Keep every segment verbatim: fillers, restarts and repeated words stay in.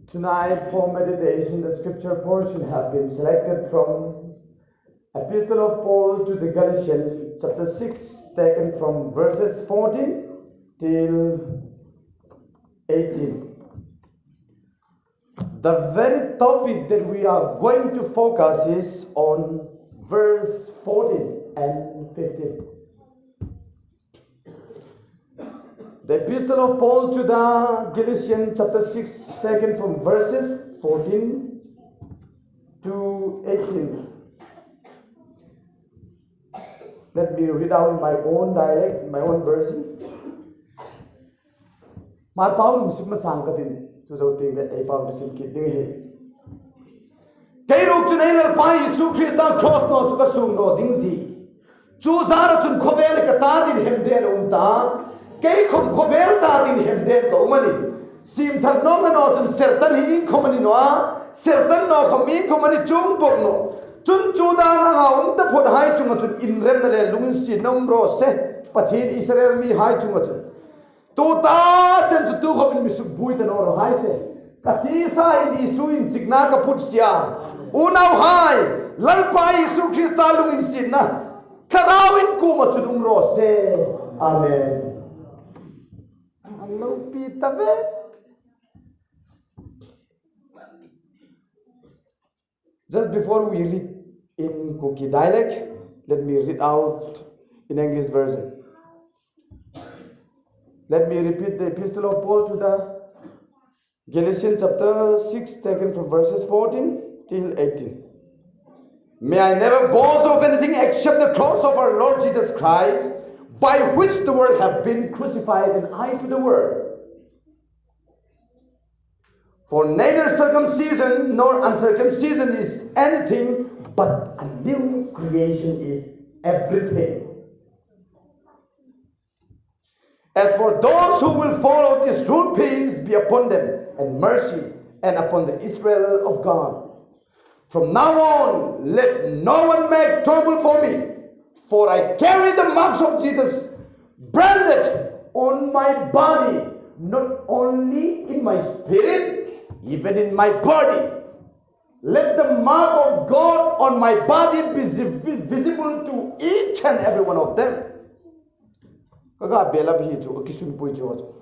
Tonight, for meditation, the scripture portion have been selected from Epistle of Paul to the Galatians, chapter six, taken from verses fourteen till eighteen. The very topic that we are going to focus is on verse fourteen and fifteen. The Epistle of Paul to the Galatians, chapter six, taken from verses fourteen to eighteen. Let me read out in my own dialect, my own version. Mar pau lungsim masang katin, chu jou teng le ei pau lungsim kit ding ahi. Kei ruok chun ei Lalpa Jesu Christa cross nao chu ka sung nao ding ji. Chu jal a chun khovel ka ta din hemden a um ta. Kei khom khovel ta din hemden ka um ahi. Simthar nong nao chun Satan hi ing khom ahi nao a. Satan nao khom ing khom ahi chung bok nao. Chun chu dan a nga um ta phot hai chunga chun inremna le lunginsietna um ro se. Pathen Israel mi hai chunga chun. Tu ta chen chu tu khom in mi suk bui ta nao ro hai se. Ka tisa in Jesu in chikna ka phut sia. Unau hai, Lalpa Jesu Christa lunginsietna. Thlarau in koma chun um ro se. Amen. Alo pi ta ve. Just before we read in Kuki dialect, let me read out in English version. Let me repeat the epistle of Paul to the Galatians chapter six, taken from verses fourteen till eighteen. May I never boast of anything except the cross of our Lord Jesus Christ, by which the world have been crucified and I to the world. For neither circumcision nor uncircumcision is anything, but a new creation is everything. As for those who will follow this rule, peace be upon them, and mercy, and upon the Israel of God. From now on, let no one make trouble for me, for I carry the marks of Jesus branded on my body, not only in my spirit, even in my body. Let the mark of God on my body be visible to each and every one of them. Kaga belap hi chu, akisun pui chu chu.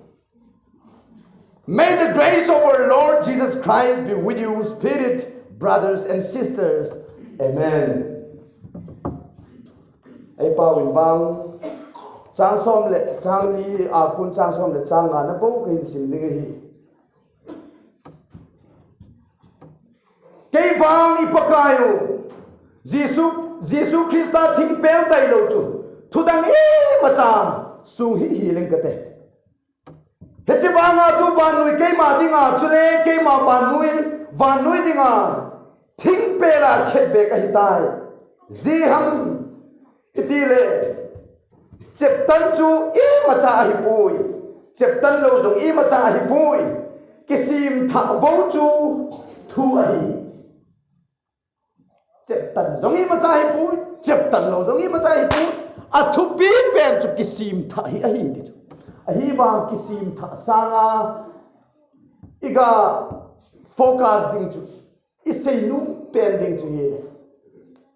May the grace of our Lord Jesus Christ be with you, spirit, brothers and sisters. Amen. Ei pau in vang, chang som le, chang li a kon chang som le chang nga na bou kahin sim ding ahi. Kei vang i Pakai u, Jesu, Jesu Christa thingpel tailou chu, thudang imacha sung hih hih leng kate. Hiche vanga chu vannoi keima dinga, chule keima vannoi, vannoi dinga, thingpel a khetbeh kahitai. Ijeh ham itile, cheptan chu imacha ahipoi. Cheptan lou jong imacha ahipoi. Kisemthah bou chu thu ahi. Cheptan jong imacha ahipoi. Cheptan lou jong imacha ahipoi. Athupi pen chu kisemthah hi ahi ti chu. Ahivang kisemthah sanga iga focus ding chu, isei nom pen ding chu hile,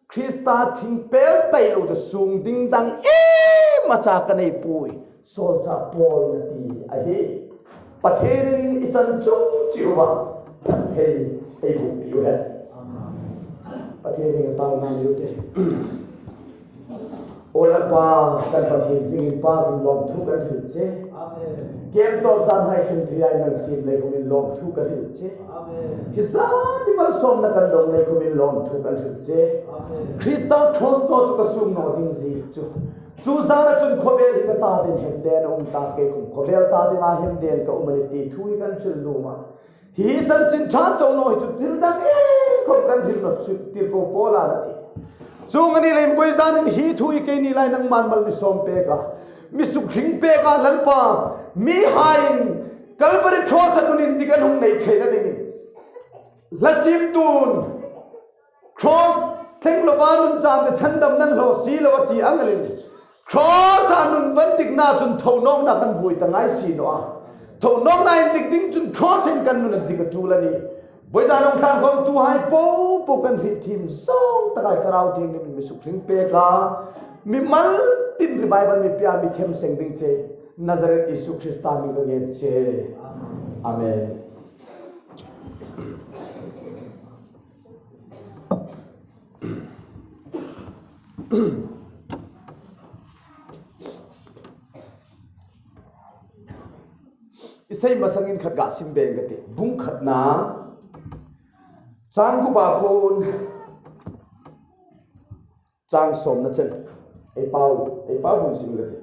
Christa thingpel tailou chu sung ding dang imacha kaneipoi, solchah Paul in ati ahi. Pathen in ichan chom cheh uva chan thei eiboh piu hen. Pathen in ataona nei ute. O Lalpa, kan Pathen, hmingin Pa, kan lawmthu kan hril che. Amen. Kemtop jan hai lhung thei a i malsem lei khom in lawmthu kan hril che. Amen. Hijat i malsomna kan dong lei khom in lawmthu kan hril che. Amen. Christa cross nao chu ka sung nao ding ji chu. Chu jal a chun khovel hi ka ta din hemden a um ta, kei khom khovel ta dinga hemden ka um ahi ti thu hi kan hril nom a. Hi chanchin tha chonau hi chu thil dang ikhop kan thil na sut tirko Paul in ati. Chung ani leh voi jan in hi thu hi keini lai nangman mal mi som pek a, mi sukhring pek a Lalpa, mihai in Calvary cross a nun in dik an hung nei theina dingin. Lhasim tun Cross thenglou va nun chang te chhandamna lhoh si lou ati anglin. Cross a nun van dikna chun thonokna kan boi ta ngai si nao a. Thonokna in dik ding chun cross in Kan nun a dik a chu la ni. Boiza long thang khom tu hai po po kan ri thim song takai Thlarau Thienghlim in mi suk ring pe ka. Mi mal tin revival mi pia mi them seng ding che. Nazareth Isu Krista mi ka ngen che. Amen. Isei masangin khat ga sim beng kate. Bung khatna. Chang gup a kon. Chang somna chen. Ei pau, ei pau bung sim kate.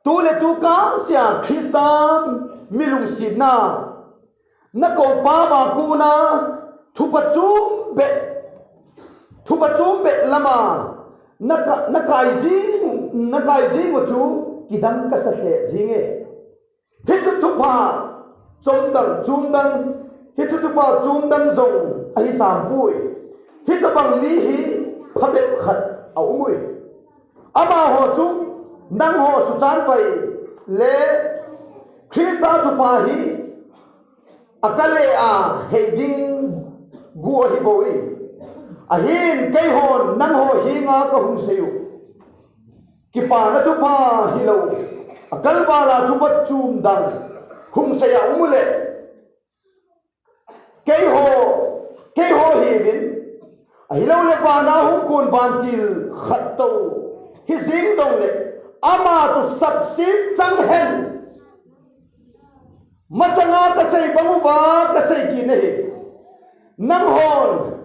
Tu le tu ka sia Krista mi lungsetna. Na ko pa ba kuna thupa chum be. Thupa chum be lama. Na ka, na kai jing, na kai jing u chu kidang ka sa hle jing e. Hichu thupha chomdang, chumdang, hichu thupha chumdang jong ahi sampui. Hitobang mi hi phabep khat a um ui. Amaho chu nangho suchan vai le Krista thupha hi akale a hei ding gu ahi bou ui. Ahin keihon nangho henga kahung sei u. Kipana thupha hilou, akalvala thupha chumdang hung sei a um u le. Keiho, keiho hiuvin, ahilou le vana hung kon vantil khat tou hi jing jong le, ama chu sapset chang hen. Masanga ka sei bang uva ka sei kit na hi. Nanghon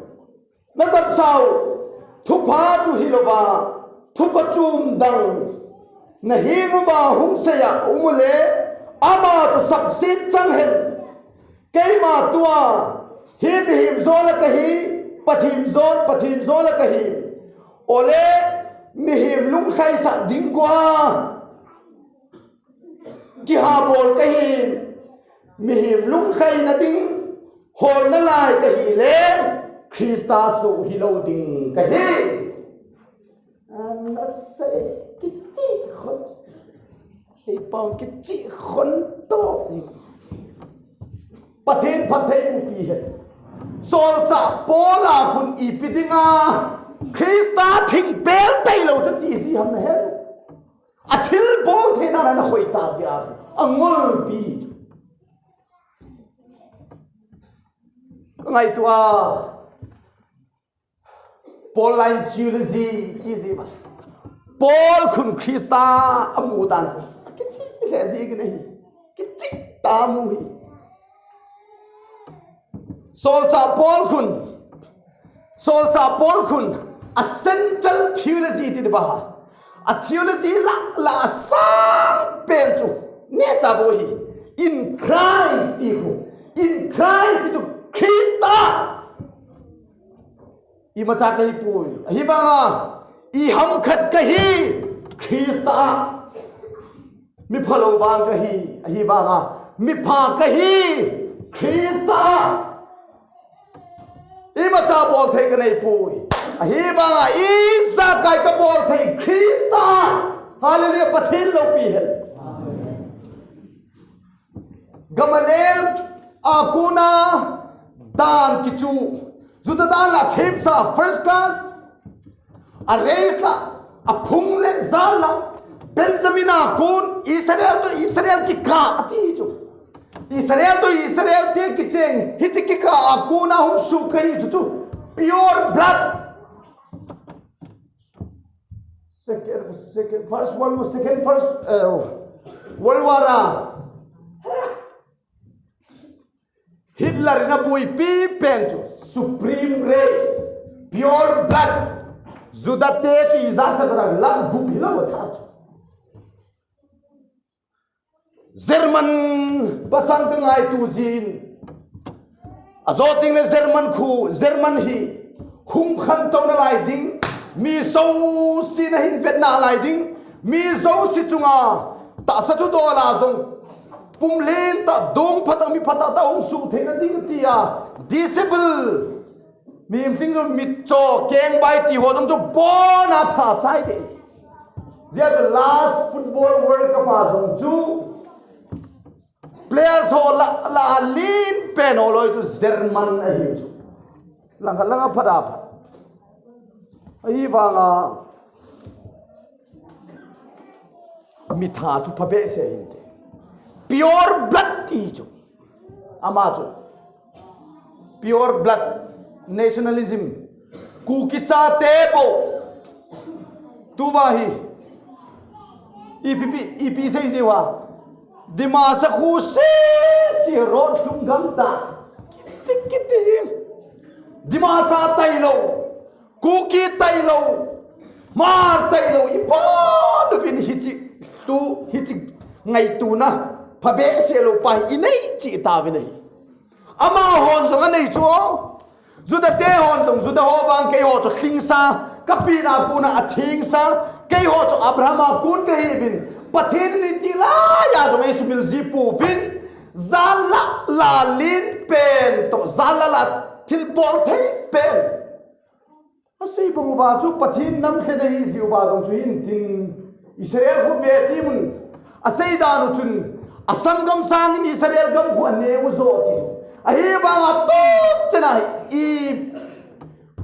na japsau thupha chu hilouva, thupha chumdang na heng uva hung sei a um u le, ama chu sapset chang hen. Keima tua hi mihem jol a kahi, Pathen jol, Pathen jol a kahi. Ole mihem lungkhaisah ding kua kiha bol kahi, mihem lungkhaina ding holna lai kahi le, Krista soh hilou ding kahi. Ana sei kichi khon. Hei pau kichi khon to. Pathen phattheiboh pi hen. Solchah Paul a khun ipi dinga Krista thingpel tailou chu ti ji ham na hen. Athilbol theina na khoi ta jia, angolpi hi chu. Ka ngaito a, Pauline theology ti ji ba. Paul khun Krista amu dan. Kichi le ji kine hi. Kichi ta mu hi. Solchah Paul khun. Solchah Paul khun a central theology ti ba. A theology la, la asang pen chu. Neocha bou hi. In Christ ti khu. In Christ ti chu Krista. Imacha kahi poi. Ahivanga. Iham khat kahi. Krista. Miphalou vang kahi, ahivanga mipha kahi, Krista. Imacha bol thei kanei poi. Ahivanga ijakai kabol thei Krista. Hallelujah, Pathen loupi hen. Gamaliel a kona dan kichu. Juda dan la themsa first class. A race la, a phung le jal la, Benjamin a kon, Israel to Israel kikah ati chu. Israel to Israel te kicheng, hiche kikah a kona hung suh kahi chu chu. Pure blood. Second, second, first world, second, first, uh, world war a. Hitler in abuipi pen chu supreme race, pure blood. Juda te chu ijat tah a la gup hilou tha chu. German pasang ka ngaito jin. Ajo teng le German khu, German hi hung khantou nalai ding, mi jouse nahin vet nalai ding, mi jouse chunga tahsa thudol a jong pumlen tah, dong phatah, mi phatah tah hung suh theina ding tia, disciple, mihem lhing jong mitcho, kengbai ti ho jong chu bon a tha chai ding. Hijeh chun last football World Cup a jong chu players ho lah, lah a len pen ho loi chu German ahi chu. Langkhat langa phat a phat. Ahivanga mitha chu phabehseh hinte. Pure blood ti chu. Ama chu pure blood, nationalism. Kuki chate bou. Tuva hi ipi, ipi, ipi sei jiu ham. Dimasa khu sese road lhung gam ta. Kiti, kiti jing. Dimasa tailou, Kuki tailou, Hmar tailou, ipi uvin hiche tu, hiche ngaituna phabehseh lou pa hi inei cheh tauvin ahi. Amahon jong anei chu, Juda te hon jong, Juda ho vang keiho chu lhingsa, kapina kona athengsa, keiho chu Abraham a kon kahiuvin, Pathen in iti laiya jong eisumil ji pouvin, jal lah, lah len pen toh, jal lah lah thilbol thei pen. Asei bang uva chu Pathen nam lhen ahi jiuva jong chu hintin, Israel khu ve tiuvin, asei dan u chun, asanggam sangin Israel gam khu aneo jo ti chu. Ahivanga tuchana hi, i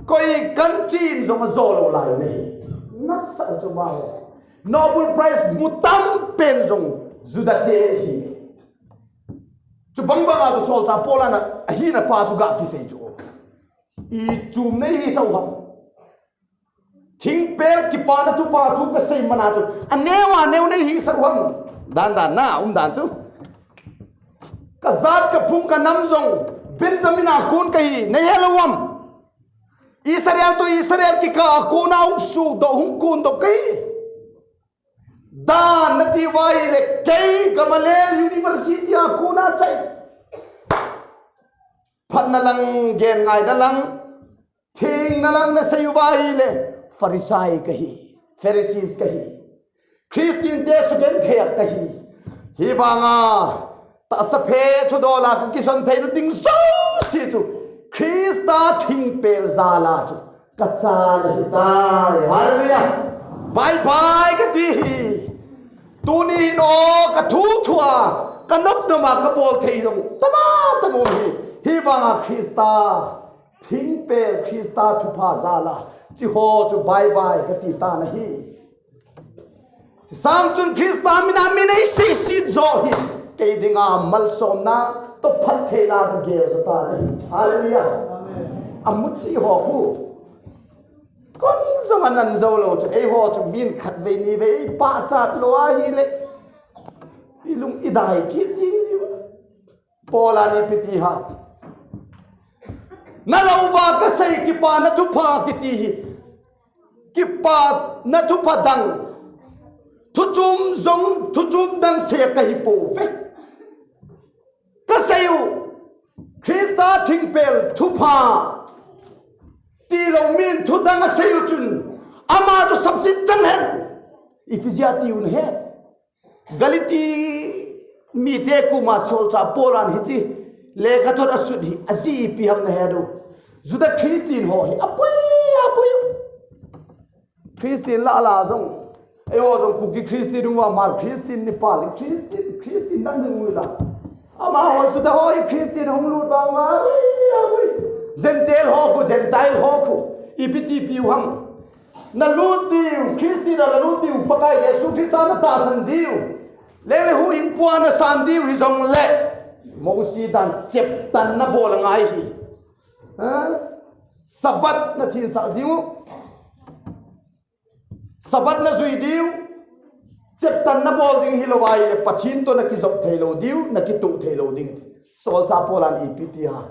koi country in jong ajo lou lai u ahi. Nasa u chu ma ho. Nobel Prize mu tam pen jong Juda te ahi. Chubang banga chu solchah Paul in ahina pa chu ga kisei chu. Ichum nei hisah u ham. Thingpel kipana thupha thu kasei mana chu aneo aneo nei hisah u ham. Dan dan na um dan chu. Kajat kaphung kanam jong Benjamin a kon kahi, nei helou ham. Israel toh Israel kikah a kona hung sudoh, hung kondoh kahi. Dan nati uva ahile kei Gamaliel University a kona chai. Phatna lang, genngaina lang, thengna lang nasei uva ahile Pharisee kahi, Pharisees kahi. Christian te sugenthei kahi. Hivanga tahsa phe thudol a kakison theina ding jouse chu Christa thingpel jal a chu kachan ahitai. Hallelujah. Bye bye kati hi. Tuni hin o kathu thu a, kanop nom a kabol thei jong tama tam um hi. Hivanga Christa thingpel, Christa thupha jal a, hicheho chu bye bye kati tan ahi. Chusang chun Christa mina min eiseiset jo hi kei dinga malsomna toh phattheina kagel jo tan ahi. Hallelujah. Amen. Amuchi ho khu kon jong anan jou lou chu, eiho chu min khatvei nivei pachat lou ahile ilung idai kit jing jiu. Paul in ipi ti ham. Nalouva kasei kipana thupha kiti hi, kipana thupha dang, thuchom jong, thuchom dang sei kahi pouve. Kasei u Christa thingpel thupha tilou min thudang asei u chun ama chu sapset chang hen. Ipi jeh a tiu nahet. Galati mite koma solchah Paul in hiche lekhathot asut hi ajeh ipi ham nahet u. Juda Christian ho hi apui, apui u. Christian lah lah jong, eiho jong Kuki Christian uva, Hmar Christian, Nepali Christian, Christian dan ding uvin la. Amaho Juda ho hi Christian hung lut vang uva, apui, apui. Gentile ho khu, Gentile ho khu ipi ti piu ham. Nalut diu, Christian a nalut diu, Pakai Jesu Christa natahsan diu, lele huhhingpu a nasan diu hijongle, Mosi dan cheptan nabol angai hi. Ha? Sabbath nathingsah diu, Sabbath najui diu, cheptan nabol ding hilou ahile Pathen toh nakijop theilou diu, nakitoh theilou ding. Solchah Paul in ipi ti ham.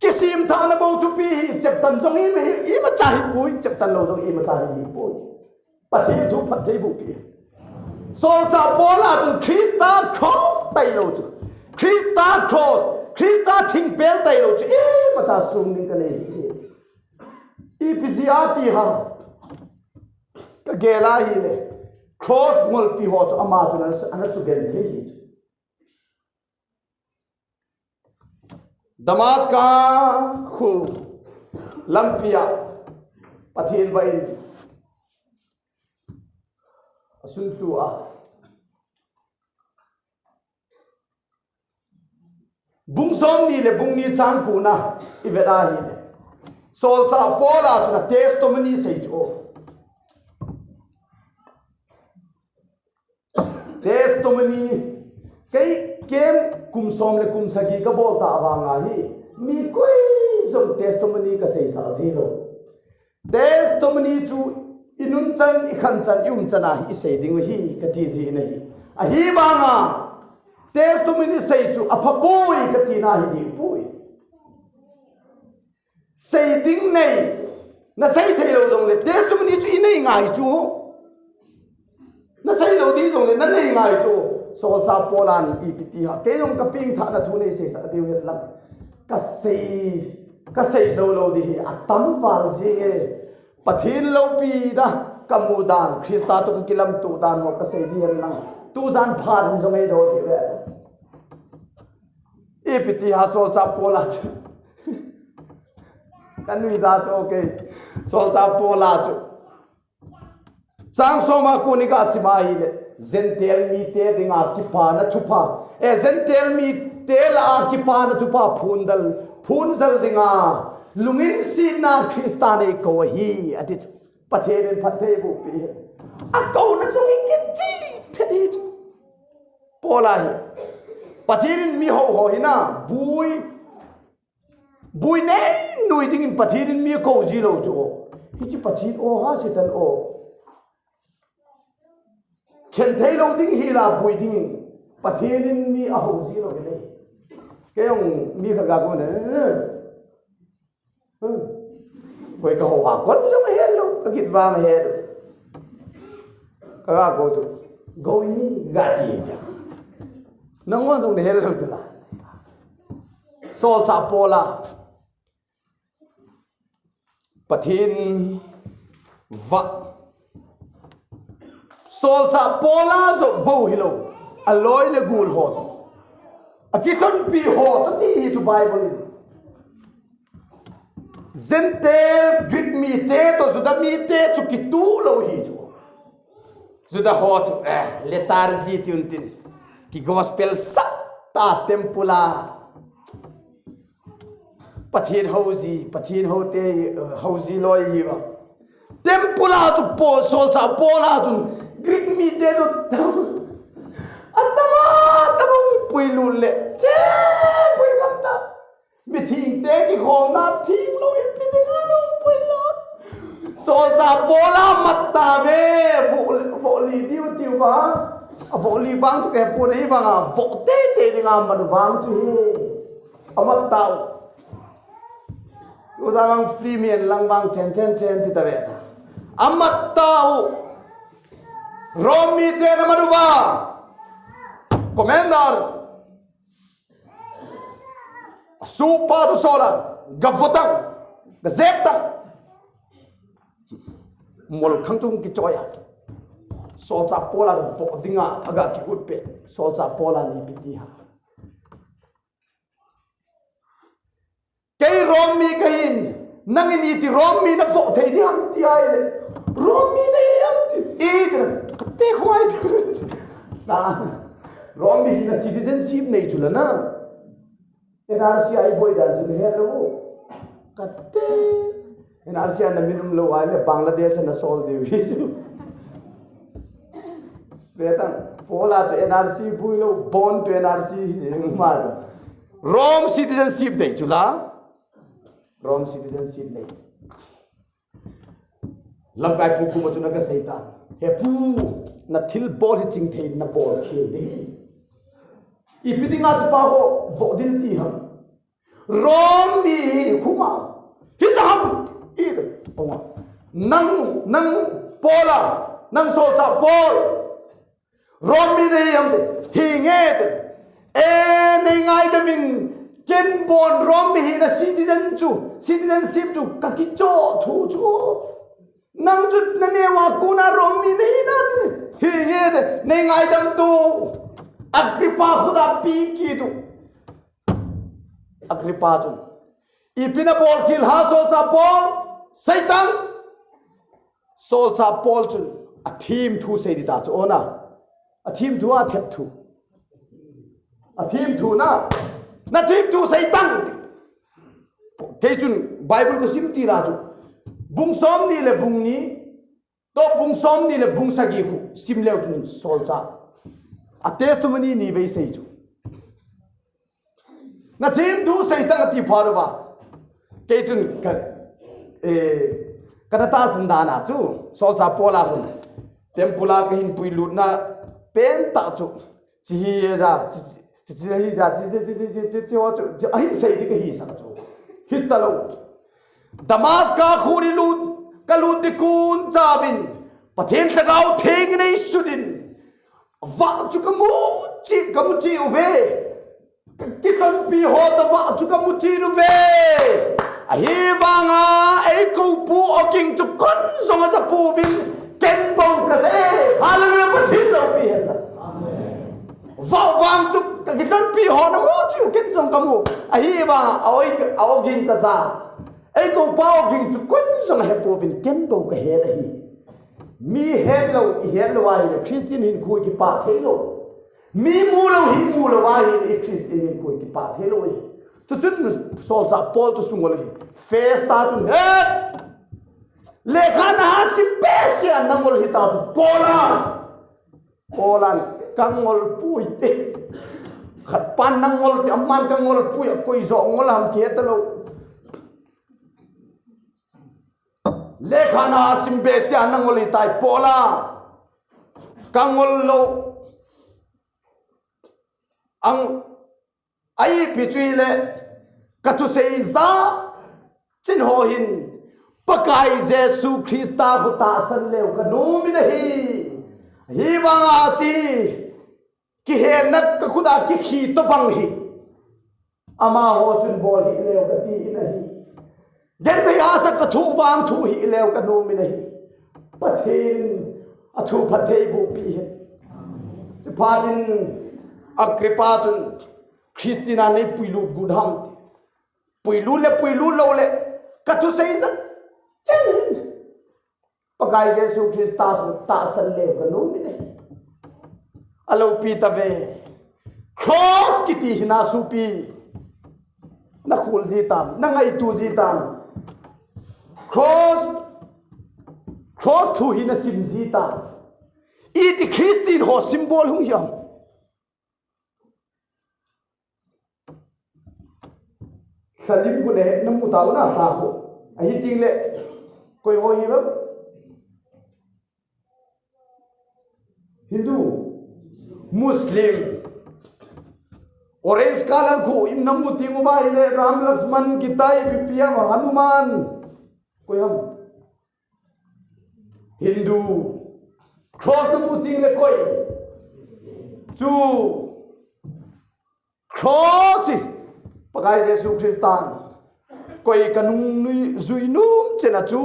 Kisemthahna bou thupi hi, cheptan jong ima hi, imacha hipoi, cheptan lou jong imacha hi hipoi. Pathen thu phattheiboh pi. Solchah Paul a chun Christa cross tailou chu, Christa cross, Christa thingpel tailou chu imacha sung ding kanei hi. Ipi jeh a ti ham. Kagel a ahile cross ngolpi ho chu ama chun ana, ana sugenthei hi chu. Damascus khu lampia Pathen vah in Suntu a. Bung som ni le bung ni chang ko na i vet a hile, solchah Paul a chun a testimony sei chu. Testimony, kei kem kum som le kum sagi ka bol ta vang a hi, mi koi jong testimony ka seisah ji lou. Testimony chu i nunchan, i khanchan, i umchan a hi i sei ding u hi ka ti ji na hi. Ahivang a testimony sei chu a pha poi ka ti na hi ding poi. Sei ding nei, na sei thei lou jong le testimony chu i nei ngai chu. Na sei lou ding jong le na nei ngai chu. Solchah Paul a ni ipi ti ha. Kei jong ka pengthah na thu nei seisah diu hen lang. Ka sei, ka sei jou lou ding hi a tam val jing e. Pathen loupi dan ka mu dan, Christa toh ka kilamto dan ho ka sei ding hen lang. Tu jan phat in jong ei do ding ve. Ipi ti ha solchah Paul a chu. Ka nui ja chu, okay. Solchah Paul a chu. Chang som a kon i ga sim a hile, Gentile mite dinga kipana thupha. E, Gentile mite lah a kipana thupha phunjal, phunjal dinga. Lungsetna Christa nei kou ahi, ati chu. Pathen in phattheiboh pi hen. A kouna jong i kichih thet hi chu. Paul a hi. Pathen in mi ho ho hi na, bui, bui nei nui dingin Pathen in mi kou ji lou chu. Hiche Pathen o ha Satan o. Khen thei lou ding hi la bui dingin Pathen in mi a ho ji lou hi le. Kei jong mi khat ga kou ne. Hmm. Koi ka ho a kon jong a het lou, ka kit vang a het. Ka ga kou chu. Kou ni ga ti cha. Nang ngon jong na het lou chu la. Solchah Paul a. Pathen va. Solchah Paul a jong bou hilou. A loi le gol ho. A kithonpi ho ta ti hi chu Bible in. Gentile, Greek mite toh Juda mite chu kituh lou hi chu. Juda ho chu, eh, lethargy ti un tin. Ki gospel sah ta temple a. Pathen ho ji, Pathen ho te, eh, ho ji loi hi va. Temple a chu Paul, solchah Paul a chun Greek mite chu tam, atam atam a hung puilut le, che pui gam ta. Mithengte kikhomna theng lou ipi dinga hung puilut. Solchah Paul a mat ta ve, vo, voh li diu tiu va. A voh li vang chu ka he pon, ahivang a voh teitei dinga mat vang chu hi. A mat ta u. Tujan lang free mi en lang vang ten, ten, ten ti ta ve ta. A mat ta u. Rome mite na mat uva. Commander. A supa toh sol a. Ga vo tang. Ga jep tang. Mol khang chung kichoi a. Solchah Paul a voh dinga. A ga kigot pet. Solchah Paul a ni ipi ti ha. Kei Rome mi ka hin, nangin iti Rome mi na voh thei ding ham ti ahile. Rome mi na hi ham ti. Iti na, kate khoi ti. Na, Rome mi hina citizenship nei chu la na. N R C a i boi dan chu na he lou. Kate. N R C a na min um lou ahile Bangladesh a na sol diu hi chu. Ve tang, Paul a chu N R C boi lou, born to N R C hi ma chu. Rome citizenship nei chu la. Rome citizenship nei. Lamkai pu kuma chu na ka sei ta. He pu, na thil bol hi chingthei na bol khel ding. Ipi dinga chu pa ho, voh ding ti ham. Rome mi hi khuma. Hi ja ham. I, onga. Nang, nang Paul a, nang solchah Paul. Rome mi na hi ham te. Hi nge te. E, nei ngaidam in, ken born Rome mi hina citizen chu, citizenship chu ka kichoh thu chu. Nang chu na neo a kona Rome mi na hi na ti. Hi nge te. Nei ngaidam tu. Agrippa khuta pi kit u. Agrippa chun, ipi na bol khel ham solchah Paul? Sei tang. Solchah Paul chun Athim thu sei ding ta chu ona. Athim thu a thep thu. Athim thu na. Nathim thu sei tang ti. Kei chun Bible kasim ti la chu. Bung som ni le bung ni. To bung som ni le bung sagi khu sim leu chun solchah. A testimony ni vei sei chu. Nathim thu sei tang ati pha uva. Kei chun ka, eh, kana tahsan dan a chu. Solchah Paul a hun. Temple a kahin puilutna pen tah chu. Chi hi ja, chi, chi, chi hi ja, chi, chi, ho chu, chi, ahin sei ding kahi sak chu. Hita lo. Damascus khua lut, kalut ding kun chauvin. Pathen Lhagao Theng in eisut in. Vah chu kamu cheh, kamu cheh uve. Kilhonpi ho toh vah chu kamu cheh uve. Ahivanga eikou pu Oging chu kon jong aja pouvin ken bou kaja e. Hallelujah, Pathen loupi hen lang. Vah vang chu kakilhonpi ho namu cheh u ken jong kamu. Ahivanga a Oging kaja. Eikou pa Oging chu kon jong ahe pouvin ken bou kahe ahi. Mi het lou, i het lou ahile Christian hinkho i kipah thei lou. Mi mu lou, hi mu lou ahile i Christian hinkho i kipah thei lou ahi. Chuchun solchah Paul chu sungol ahi. Festa chun het. Lekha naha sim behseh a nangol hita chu Paul a. Paul a kangol poi te. Khat pan nangol te, aman kangol poi a koi jo ngol ham kihe talou. Lekha naha sim behseh a nangol hitai Paul a. Kangol lou. Ang ai pi chu ile kathusei jachat ho hin Pakai Jesu Christa khu tahsan leu kanom in ahi. Hivanga chi kihenna kakhut a kikhi tobang hi. Amaho chun bol hih leu kati in ahi. Genthei hahsat kathoh vang thoh hih leu kanom in ahi. Pathen in athu phatthei boh peh hen. Chuphat in Agrippa chun Christian a nei puilut got ham ti. Puilut le puilut lou le kathusei jachat hin. Pakai Jesu Christa khu tahsan leu kanom in ahi. Aloupi tave. Cross kiti hi na supi. Nakhol ji tam, nangaito ji tam. Cross, cross thu hi nasim ji tam. Iti Christian ho symbol hung hiam. Lhalim khu le namu tau na lha khu. Ahi ting le. Koi ho hi ba? Hindu. Muslim. Orange color khu in namu ting uva hile Ram Lakshman Sita ipi ipi ham Hanuman. Koi ham. Hindu. Cross namu ting le koi. Chu. Cross hi Pakai Jesu Christan koi kanung nui jui nom chena chu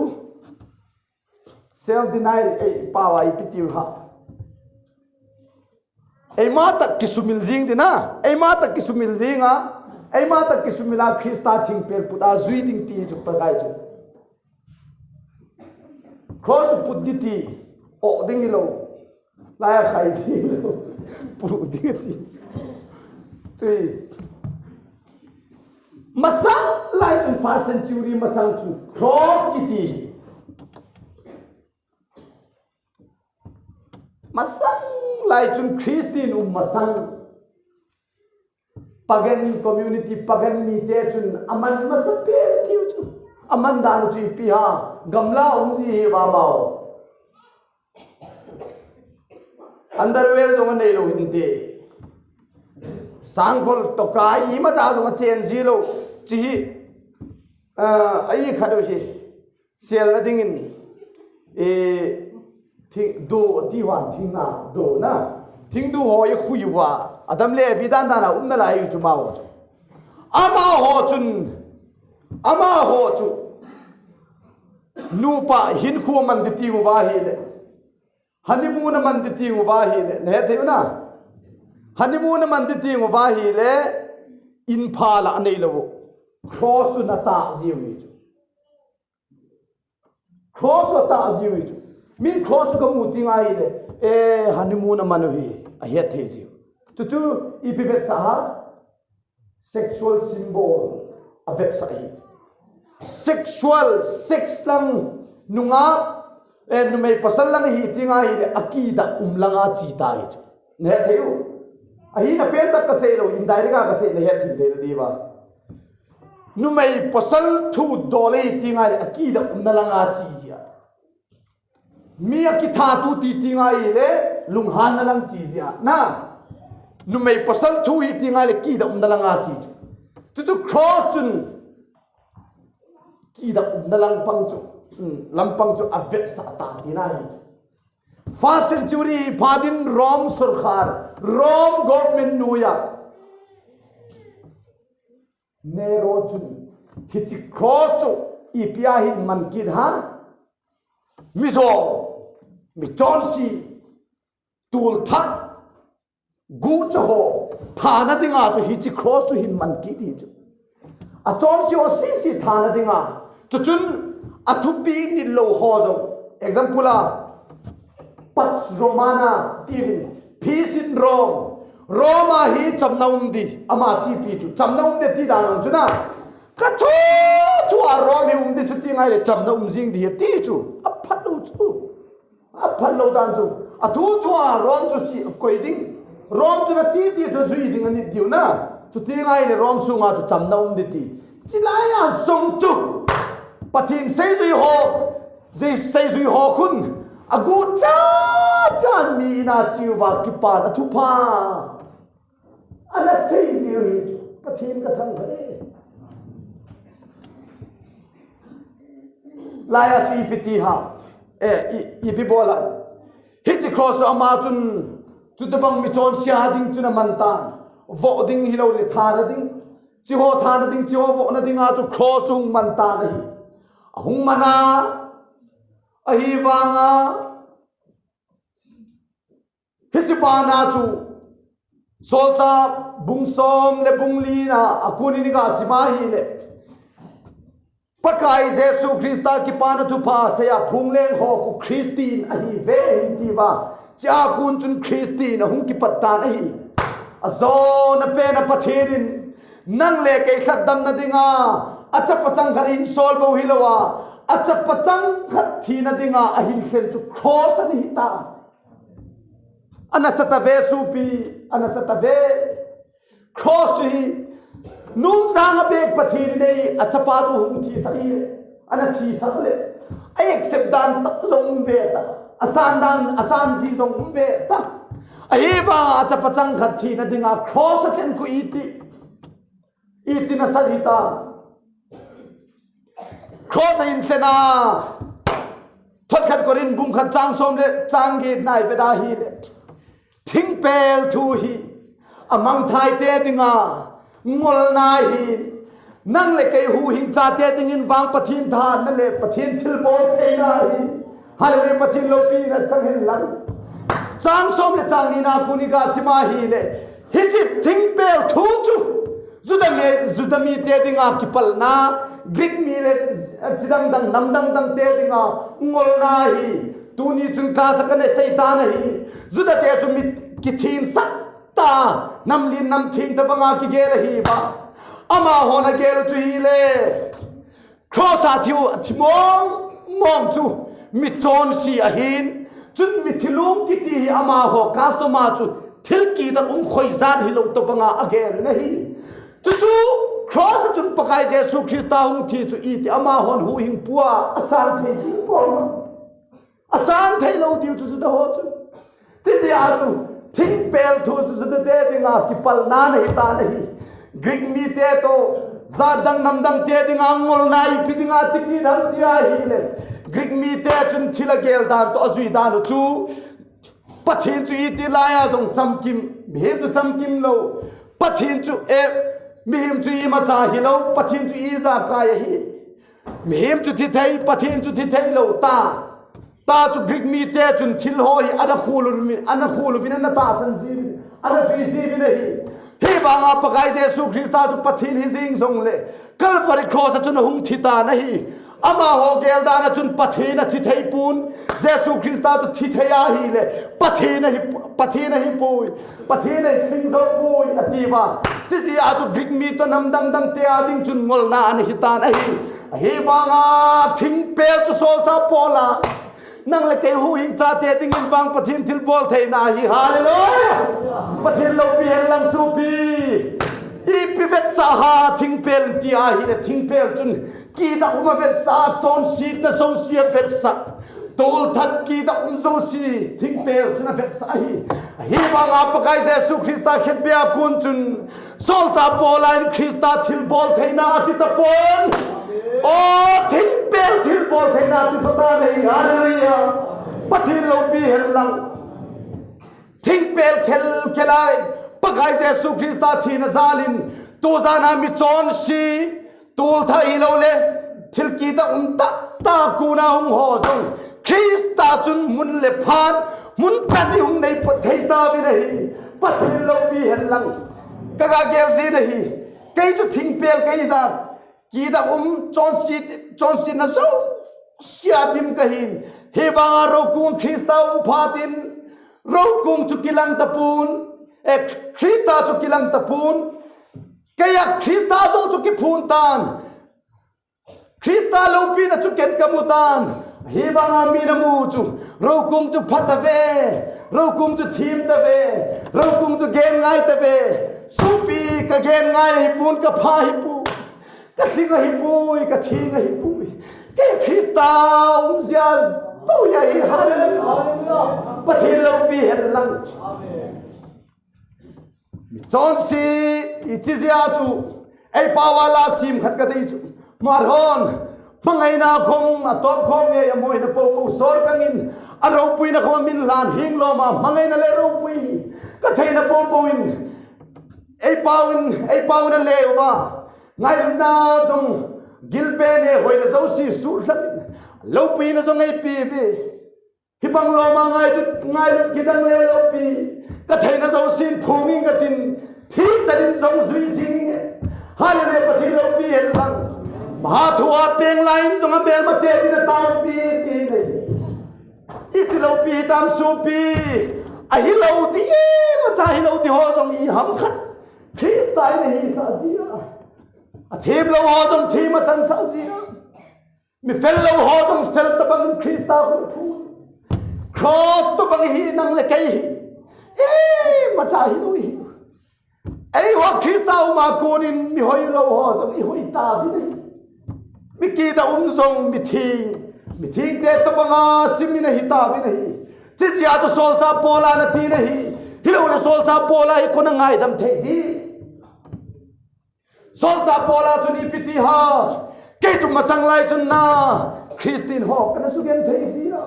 self denial ei pao a ipi tiu ha. Eima tah kisumil jing ding a, eima tah kisumil jing a, eima tah kisumil a Christa thingpel put a jui ding ti chu Pakai chu. Cross put ding ti, oh ding hilou. Lai a khai ding hilou. Put ding ti. Tui. Masang lai chun first century masang chu cross kiti hi. Masang lai chun Christian um masang. Pagan community, pagan mite chun aman masapen tiu chu. Aman dan chu ipi ham, gamla um ji hi va mao. Underwear jong anei lou hinte. Sangkhol toh kai imacha jong achen ji lou. Chi hi, ah, ahi khat u hi. Selna dingin, eh, thing, do, ti hon thing na, do na. Thing do ho i khui uva. Adam le Evi dan dan a um nalai u chu amaho chu. Amaho chun, amaho chu. Nupa hinkho aman ding ti uva hile. Honeymoon aman ding ti uva hile. Na he thei u na. Honeymoon aman ding ti uva hile. In pha la anei lou. Cross chu ana tah ji u hi chu. Cross chu atah ji u hi chu. Min cross chu kamu teng ahile, eh, honeymoon aman u hi, ahet thei jiu. Chuchu ipi vetsah ham? Sexual symbol avetsah ahi. Sexual, sex lang nungah, eh, numei pasal lang ahi teng ahile, akidah um langa che ta ahi chu. Nahet thei u. Ahina pentah kasei lou, indirect a kasei, nahet thim thei nadiuva. Numei pasal thudol ahi teng ahile, akidah umna langa che jia. Mi akithat u ti teng ahile, lunghanna lang che jia. Na, numei pasal thu hi teng ahile, kidah umna langa che chu. Chuchu cross chun, kidah umna lampang chu, um, lampang chu avetsah tan tina ahi. First century phat in Rome sorkar, Rome government noiya Nero chun hiche cross chu ipi a ahin man kit ham? Mijong, michonse, tulthah, gucha ho thana dinga chu hiche cross chu ahin man kit ahi chu. Achonse ho sese thana dinga. Chuchun athupi nitlou ho jong. Example a, Pax Romana tiuvin, peace in Rome. Rome a hi chamna um ding, ama chepi chu. Chamna um ding ti dan jong chu na. Kathu thu a Rome hi um ding, chuti ngai le chamna um jing ding ti chu. Aphat lou chu. Aphat lou dan chu. Athu thu a Rome chu se koi ding. Rome chu nati ti chu jui ding anit diu na. Chuti ngai le Rome sunga chu chamna um ding ti. Chulai a jong chu Pathen seijui ho, seijui ho khun aguh cha chan mi in a cheuva kipana thupha ana sei jiu hi chu. Pathen kathangvah e. Laiya chu ipi ti ham? Eh, i, ipi bol ham? Hiche cross chu ama chun, chutabang michonse a ding chun aman tan. Voh ding hilou le thana ding. Hiche ho thana ding, hiche ho vohna dinga chu cross ahung man tan ahi. Ahung man a, ahivanga, hiche bana chu, Solchah bung som le bung li na a kon in iga sim a ahile, Pakai Jesu Christa kipana thupha seiya phungleng ho khu Christian ahiuve ahin tiuva, hiche a kon chun Christian ahung kipat tan ahi. Ajona pen a Pathen in nang le kei lhatdamna dinga, achapa changkhat ahin sol bou hilouva, achapa changkhat thina dinga ahin lhen chu cross ana hi tan. Ana sa tave sopi, ana sa tave. Cross chu hi, nung sanga bek Pathen in ei, achapa chu hung thisah hi, ana thisah le, a accept dan tah jong um ve ta, asan dan, asan ji jong um ve ta. Ahivanga achapa changkhat thina dinga cross a lhen khu iti, iti nasat hitam? Cross a ahin lhen a. Thot khat Korin bung khat chang som le chang get na ivet a ahile, thingpel thu hi amangthai te dinga ngolna ahin, nang le kei huhhing chate dingin vang Pathen thahatna le Pathen thilbol theina ahi. Hallelujah, Pathen loupina chang hen lang. Chang som le chang ni na kon iga sim a ahile, hiche thingpel thu chu Juda mi, Juda mite dinga kipalna, Greek mi le chidang dang, nam dang dang te dinga ngolna ahi. Tuni chun class a kana sei tan ahi. Juda te chu mi kithensah tah, nam len nam theng tabanga kigel ahiuva, amahon agel chu hile, cross a thi u, athi mong mong chu michonse ahin, chun mithilong kiti hi amaho custom a chu thil kidah um khoi jat hilou tabanga agel in ahi. Chuchu cross a chun Pakai Jesu Christa hung thi chu iti amahon huhhing pua asan thei ding pom? Asan thei lou diu chu Juda ho chu. Chuti jeh a chu thingpel thu chu Juda te dinga kipalna ana hi tan ahi. Greek mite toh, jat dang nam dang te dinga ngolna ipi dinga ti kit ham ti ahile, Greek mite chun thil agel dan toh ajui dan u chu, Pathen chu iti laiya jong chamkim, mihem chu chamkim lou. Pathen chu, eh, mihem chu imacha hilou, Pathen chu ijakai ahi. Mihem chu thi thei, Pathen chu thi thei lou ta. Ta chu Greek mite chun thil ho hi ana khol uvin, ana khol uvin, ana tahsan jiuvin, ana jui jiuvin ahi. Hivanga Pakai Jesu Christa chu Pathen hijing jongle, Calvary cross a chun ahung thi tan ahi. Amaho gel dan a chun Pathen athi thei pon, Jesu Christa chu thi thei ahile, Pathen ahi, Pathen ahipoi, Pathen ahi theng jou poi, ati uva. Chujeh a chu Greek mi toh nam dang dang te a ding chun ngolna ana hitan ahi. Ahivanga thingpel chu solchah Paul a, nang le kei huhhing chate dingin vang Pathen thilbol theina ahi. Hallelujah! Pathen loupi hen lang sopi. Ipi vetsah ham thingpel ti ahile, thingpel chun kidah um avetsah, chonsetna jouse avetsah. Tolthat kidah um jouse thingpel chun avetsah ahi. Ahivanga Pakai Jesu Christa khetbeh a kon chun solchah Paul in Christa thilbol theina ati tapon. O, thingpel thilbol theina ati sotan ahi. Hallelujah. Pathen loupi hen lang. Thingpel khel khel a Pakai Jesu Christa thina jal in, tujan a mi chonse, tolthat hilou le, thil kidah um tah tah a kon a hung ho jong, Christa chun mun le phat, mun chan in hung nei thei tauvin ahi. Pathen loupi hen lang. Ka ga gel jin ahi. Kei chu thingpel kahi jeh a, kidah um, chonset, chonsetna jouse a dim kahin. Hivanga roukong Christa um phat in, roukong chu kilang tapon, eh, Christa chu kilang tapon. Kei a Christa jong chu kiphong tan. Christa loupina chu ken kamu tan. Hivanga mi namu chu, roukong chu pha tave, roukong chu thim tave, roukong chu genngai tave. Sopi, ka genngai ahipon, ka pha ahipon. Ka lhing ahipoi, ka theng ahipoi. Kei Christa um jeh a bou ahi. Hallelujah. Pathen loupi hen lang. Mi chonse, hiche jeh a chu, ei pao a la sim khat ka dei chu. Marhon, hmangaina khom, atop khom nge, amoina popo sor kangin, aropuina khom min lhan hing lom a, hmangaina le ropui. Ka theina popo in, ei pao in, ei pao in ale uva. Ngailutna jong gilpe le hoina jouse suhlhang in, loupuina jong eipe uve. Hibang lom a ngailut, ngailut kidang le loupi. Ka theina jousen phongin katin, thi chan in jong jui jing e. Hallelujah, Pathen loupi hen lang. Maha thu a peng lai in jong amelmate din atangpi ti nei. Iti loupi hitam sopi. Ahilou di, imacha hilou di ho jong iham khat. Christa in ahisah jia. Athem lou ho jong them achansah jia. Mi fel lou ho jong fel tobang in Christa hung phu. Cross tobang hi nang le kei hi. Imacha hilou hi. Eiho Christa um a kon in mi hoilou ho jong ihoi tauvin ahi. Mi kidah um jong mi theng, mi thengte tobang a sim in ahi tauvin ahi. Chujeh a chu solchah Paul in ati ahi. Hilou le solchah Paul a hi koi in angaidam thei di. Solchah Paul a chun ipi ti ham. Kei chu masang lai chun na Christian ho kana sugenthei jia.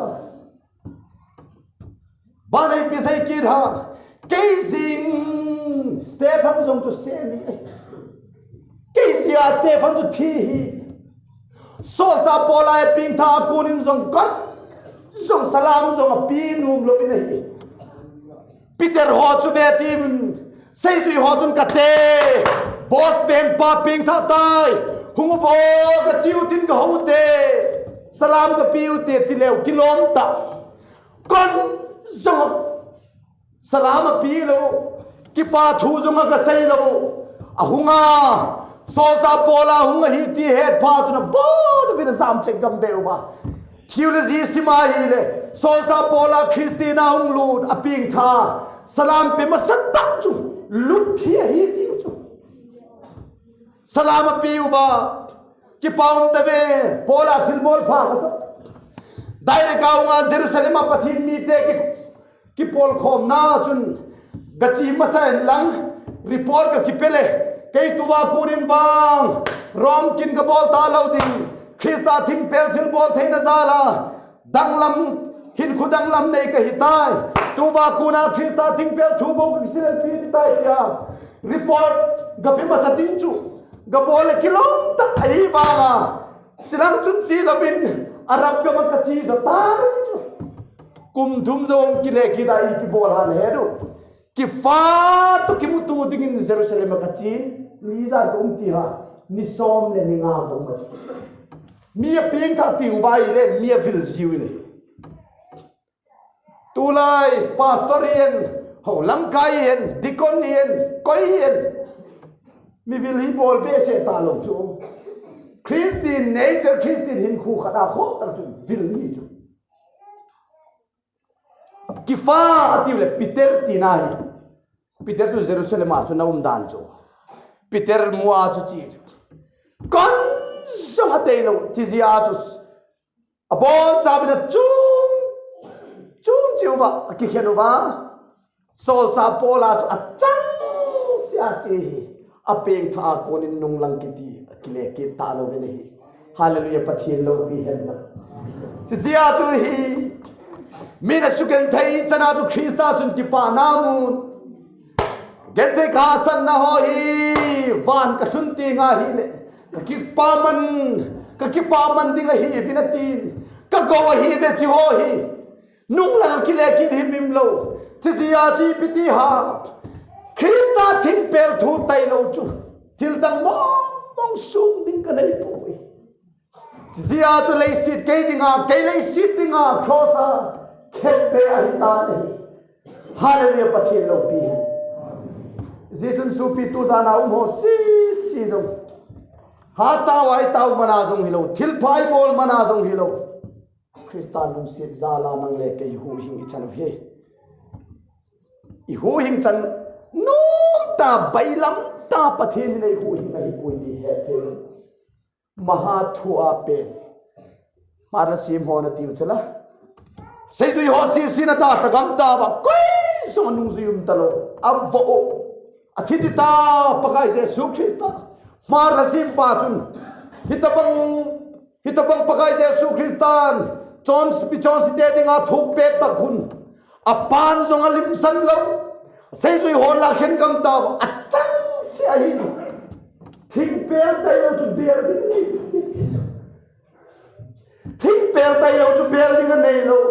Ban a ipi sei kit ham. Kei jin Stephen jong chu seli. Kei jeh a Stephen chu thi hi. Solchah Paul a pengtha a kon in jong kon jong salam jong ape nom louvin ahi. Peter ho chu ve tin, seijui ho chun kate, boss pen pa pengtha tai, hung uvo kache u tin kahou te, salam kape u te, tileu kilom tah. Kon jong salam ape lou, kipa thu jong akasei lou, ahung a, solchah Paul a hung ahi ti ahet phat chun abon uvin ajam cheh gam beh uva. Theology sim a ahile, solchah Paul a Christian a hung lut, apengtha, salam pe masatah chu, Luke hi ahi tiu chu. Salam ape uva, kipa um tave, Paul a thilbol pha kasa. Direct a hung a Jerusalem a Pathen mite ki, kipolkhomna chun, gache masa in lang, report kakipe le, kei tua kon in vang, Rome kin kabol talou ding, Christa thingpel thilbol theina jal a, danglam, hinkho danglam nei kahi tai. Tua kon a Christa thingpel thu bou kakisil pi tai tia. Report kape masa ding chu, kabol le kilom tah ahi vang a. Chulang chun che louvin, Arab gam a kache jo tan ati chu. Kum thum jong kile kit a ipi bol ham nahet u. Kipah toh kimuto dingin Jerusalem a kachen, mi ijat kaum ti ham, ni som le ni nga kaum ati. Mi a pengthah teng uva ahile mi a vil jiu in ahi. Tulai pastor hihen, ho lamkai hihen, deacon hihen, koi hihen, mi vil hi bol behseh talou chu. Christian nature, Christian hinkho khat a khoh tah chu vil hi chu. Kipha atiu le Peter tina hi. Peter chu Jerusalem a chu ana um dan chu. Peter mu a chu che chu. Kon jong adeilou, chujeh a chu abonchauvin achung, chung cheh uva, akikhen uva. Solchah Paul a chu achangseh a che hi, apengthah a konin nunglang kiti, akile kit talou vin ahi. Hallelujah, Pathen loupi hen lang. Chujeh a chu hi, min asugenthei chan a chu Christa chun kipana amun. Genthei kahsatna ho hi, van kalhun teng ahile, kakipaman, kakipaman ding ahi uvin atin. Kagou ahiuve chu ho hi. Nunglang akile kit himhim lou. Chujeh a chu ipi ti ham. Christa thingpel thu tailou chu, thildang mong mong sung ding kanei poi. Chujeh a chu leiset kei dinga, kei leiset dinga cross a khetbe ahitan ahi. Hallelujah, Pathen loupi hen. Hijeh chun sopi tujan a um ho sese jong, hatah u aitah u man a jong hilou, thilpha ibol man a jong hilou, Christa lungset jal a nang le kei huhhing ichan u hi. Ihuhhing chan nomtah, bailam tah Pathen in eihuhhing ahipoi ti hetthei. Maha thu a pen, Hmar lasem ho natiu chula, seijui ho sese in adalha gam tauva, koi jong anungjui um talou, avoh u, athi ding ta Pakai Jesu Christa. Hmar lasempa chun, hitobang, hitobang Pakai Jesu Christan chonse, michonse te dinga thu apeh tah khun, apan jong alimsan lou, seijui ho lah khen gam tauva, achangseh ahi. Thingpel tailou chu bel ding anei. Thingpel tailou chu bel ding aneilou.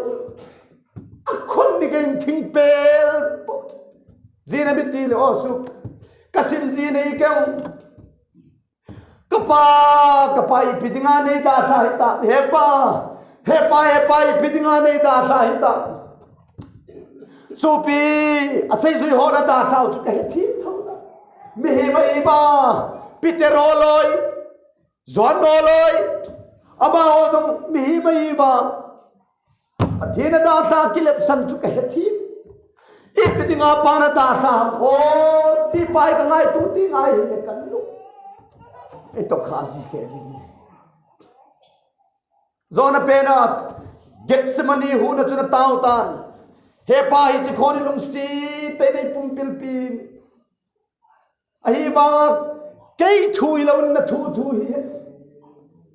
Akhon ni kei in thingpel. Jin a mi ti le o su. Kasim jin e keu. Kapa, kapa ipi dinga neidalha hitam. Hepa, hepa, hepa ipi dinga neidalha hitam. Sopi, aseijui hon adalhau chu kahethem thou. Mihem ahiuva, Peter holoi, John holoi, amaho jong mihem ahiuva, Pathen adalha kilepsan chu kahethem. Ipi dinga pan adalha ham, o, ti pa hi kangaito teng ahile kalung eitokha ji lheh jing. John a pen a, Gethsemane hon a chun atao tan. Hepa, hiche khon hi lungset tah in eipumpilpi in. Ahivang, kei thu hilou in nathu thu hihen.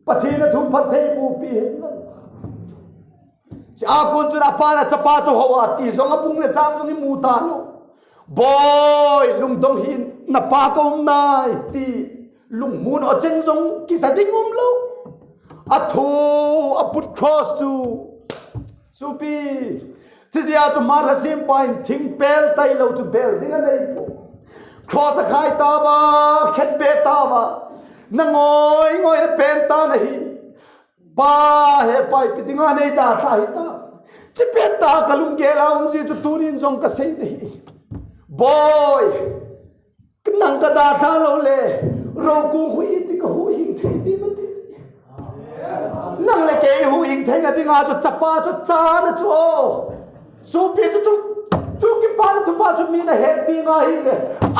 Pathen athu phattheibohpi hen lang. Chua kon chun apan achapa chu hou a ti jong abung le chang jong imu talou. Boi, lungdong hih in, napa kaum nai ti lungmon acheng jong kija ding umlou. Athu, aput cross chu. Sopi, chujeh a chu Hmar lasempa in thingpel tailou chu bel ding aneipoi. Cross akhai tauva, khetbe tauva, nangoi ngoi napen tan ahi. Pa, hepa ipi dinga neidalha hitam. Chipet tah a kalunggel a um jeh chu tunin jong kasei nahi. Boi, nang kadalha lou le, roukong khu iti kahuhhing thei ding ham ti. Nang le kei huhhing theina dinga chu chapa chu chana chu o. Sopi chu chu, chu kipana thupha chu mi nahet ding ahile,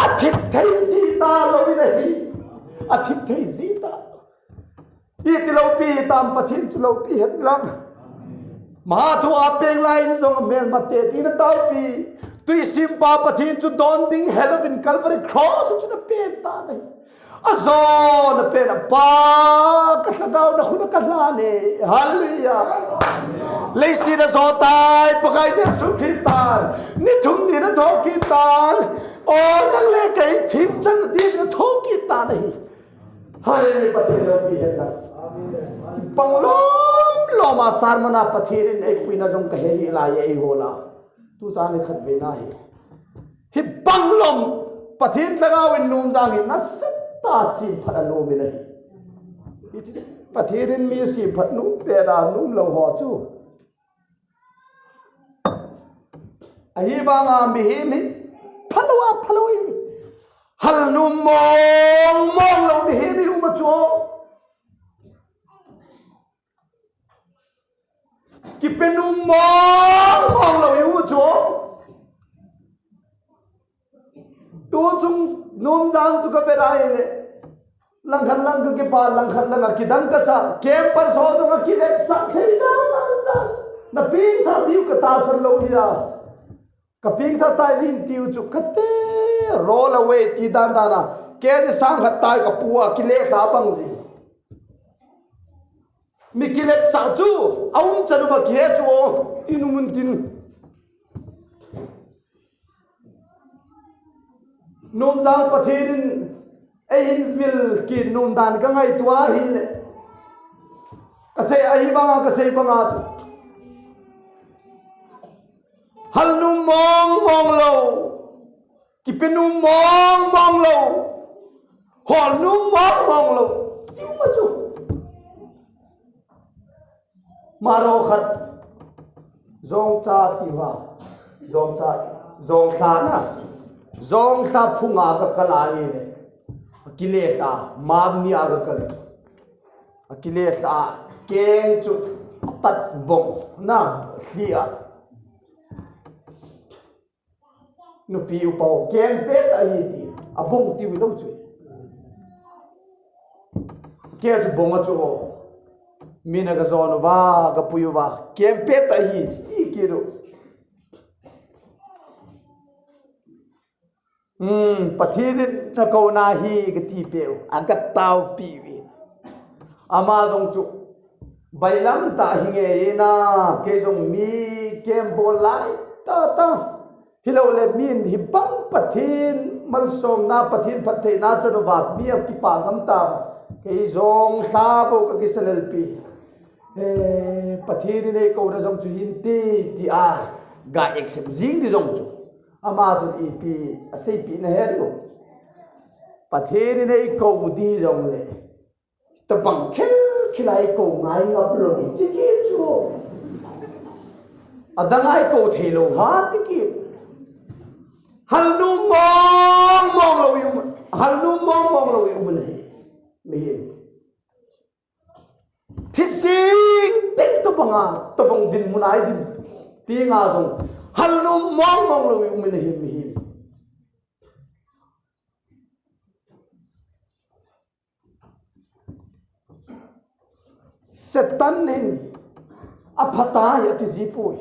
athip thei ji talou in ahi. Athip thei ji ta. Iti loupi hitam, Pathen chu loupi hen lang. Maha thu a peng lai in jong amelmate tina taopi. Twisempa Pathen chu don ding helouvin Calvary cross a chun apen tan ahi. Ajona pen a Pa, kalhagao nakhut a kalhan e. Hallelujah. Leiset a ajo tai, Pakai Jesu Christan ni thum ni in athoukit tan. O, nang le kei themchan ding in athoukit tan ahi. Hallelujah, Pathen loupi hen lang. Hibang lom lom a sermon a Pathen in eipuina jong kahe hih lai e, eiho la. Tuchan nikhat vei na hi. Hibang lom, Pathen lhagao in nom jang hi nasatah a semphat anom in ahi. Hiche, Pathen in mi semphat nom pet a nom lou ho chu. Ahivanga mihem hi phalou a phalou hi. Hal nom mong mong lou mihem hi um a chu. Kipe nom mong mong lou hi um a chu. Tu chung Numjang chu ka vet a ahile. Langkhat lang ka kipa, langkhat lang a kidang ka sa. Campers ho jong a kiletsah thei dan dan. Na pengthah diu ka tahsan lou hi a. Ka pengthah tai ding tiu chu ka te roll away ti dan dan a. Kg sang khat tai ka pu a kiletsah bang ji. Mi kiletsah chu, a um chan uva kihe chu o, i nom un tin. Numjang Pathen in, eihin vil kit nom dan ka ngaito ahile. Ka sei ahivanga, ka sei banga chu. Hal nom mong mong lou. Kipe nom mong mong lou. Hol nom mong mong lou. Tiu ma chu. Maro khat. Jongcha tiva. Jongcha. Jongcha na. Jongcha phunga ka kal a ahile. Akile sa. Mam ni a ka kal. Akile sa. Keng chu. Atat bong. Na. Sia. Nupi upa ho keng pet ahi ti, abong tiu lou chu. Keng chu bong a chu o. Min a ka jon uva, ka pui uva, keng pet ahi ti kit u. Hmm, Pathen in na kouna hi ka ti peh u, a ka taopi u. Ama jong chu, bailam tah hi nge e na, kei jong mi keng bol lai tah tah. Hilou le min hibang Pathen malsomna, Pathen phattheina chan uva mi a kipa ngam ta. Kei jong lha bou ka kisa lel pi. Eh, Pathen in ei kouna jong chu hin ti, ti a, ga accept jing di jong chu. Ama chun ipi, asei pi na he diu. Pathen in ei kou di jong le. Tabang khel khel a ei kou ngai ngap lou ni ti kit chu. Adang a ei kou thei lou ha ti kit. Hal nom mong mong lou i um, hal nom mong mong lou i um na hi. Mihem. Thi jing teng tabang a, tabang dinmun a i din. Ti nga jong. Hal nom mong mong lou i um na hi mihem. Satan hin aphatai ati ji poi.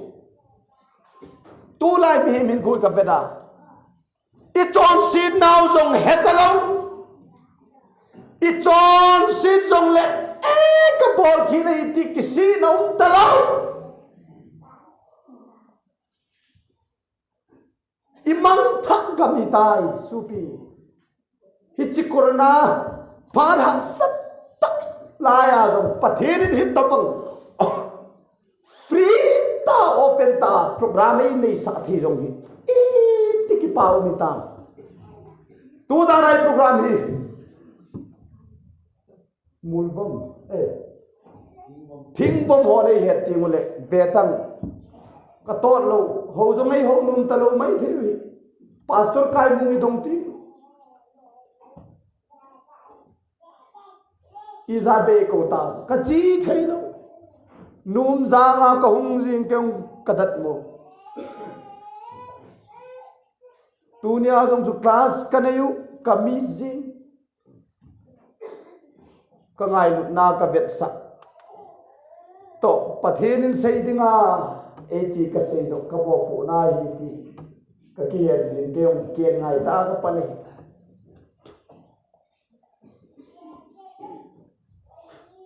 Tulai mihem hin koi ka vet a. I chonset nau jong he talou. I chonset jong le, eh, ka bol kit le ti kisihna um talou. I mangthah gam hitai, supi. Hiche corona, phat hahsat tah laiya jong, Pathen in hitabang. Free tah, open tah, program ei neisah thei jong hi. Iti kipa um hitam. Tu jan a i program hi. Mulvom, eh. Thingvom ho nei het teng ule, vetang. Ka tot lou, ho jong ei ho nom talou mai thei u hi. Pastor Kaimung i dong ti. Ijat vei kou ta, ka chi thei lou. Numjang a ka hung jing kei ka dat mo. Tunia jong chu class ka nei u, ka miss jing. Ka ngailutna ka vetsah. Toh, Pathen in sei dinga, eiti ka seidoh, ka mopohna hi ti. Ka kihet jin kei jong kei ngai ta ka pan ahi.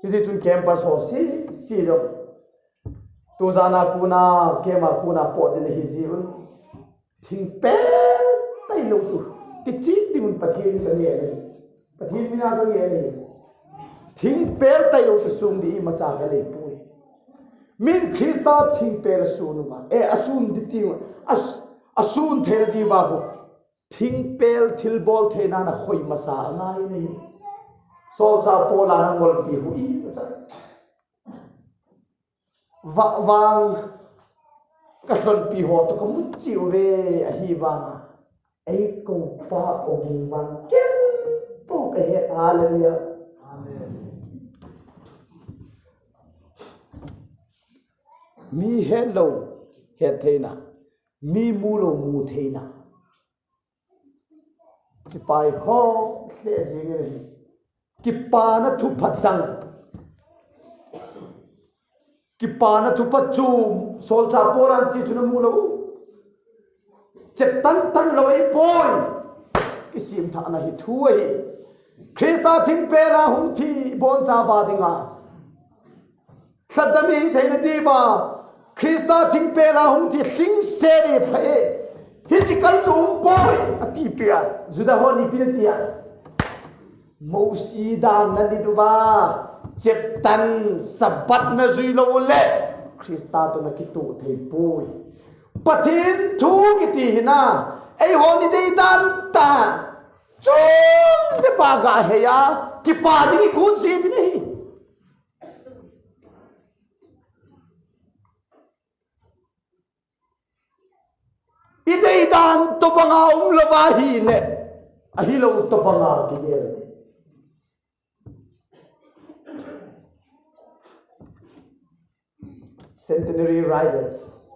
Hijeh chun campers ho sese jong. Tujan a kona, camp a kona pot ding ahi jeh un. Thingpel tailou chu. Kicheh ding un Pathen ka ngen ahi. Pathen mina ka ngen ahi. Thingpel tailou chu sung ding imacha ka nei poi. Min Christa thingpel asun uva. Eh, asun ding ti, as-, asun theina diuva ho. Thingpel thilbol theina na khoi masa angai nei. Solchah Paul a na ngolpi hu ima cha. Vah vang ka lhonpi ho toh ka mu cheh uve, ahivang a ei koupa ogin vang kempo ka het. Hallelujah. Amen. Mi het lou het theina, mi mu lou mu theina. Kipai kho lheh jing in ahi. Kipana thupha dang. Kipana thupha chom. Solchah Paul in ti chu na mu lou. Chet tan tan lou ahipoi. Kisemthahna hi thu ahi. Christa thingpel a hung thi boncha uva dinga. Lhadam i hi theina diuva, Christa thingpel a hung thi lhingset i pha e. Hiche kal chu umpoi, ati pia. Juda hon ipi ana tia. Mosi dan na nit uva, chet tan Sabbath na jui lou le, Christa toh na kitoh thei poi. Pathen thu kiti hi na, eihon i dei dan tah. Chom jep a ga hei a, kipa ding i gon ji uvin ahi. I dei dan tobang a um lou va ahile, ahilou tobang a kigel. Centenary Riders.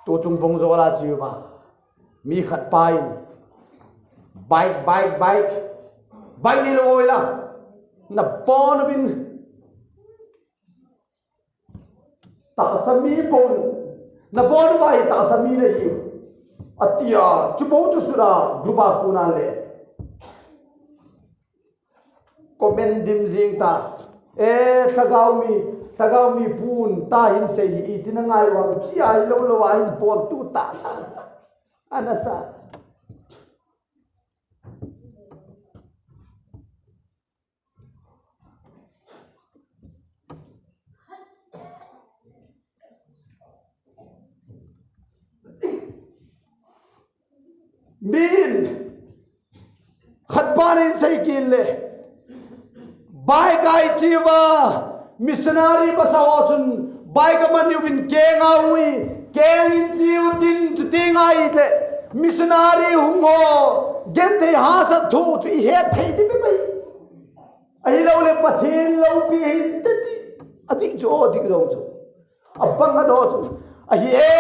Tuchung Vungjol a che uva. Mi khat pa in. Bike, bike, bike. Bike neilou oi la. Na bon uvin. Tahsa mi bon, na bon uva hi tahsa mi nahi. Atia, chu bou chu sut a, group a kona le. Comment dim jing ta. E, lhagao mi, lhagao mi pun, ta hin sei hi, iti na ngai uvem, tia hilou lou a hin bol tu ta. Ana sa. Min, khat pa in sei kit le, bike a i che uva, missionary masa ho chun, bike a man uvin keng a hung i, keng in che u tin, chuti ngai le, missionary hung ho, genthei hahsat thu chu i het thei ding pi pai. Ahilou le Pathen loupi hinte ti. Adih chu, adih jong chu. Abang adoh chu. Ahi e.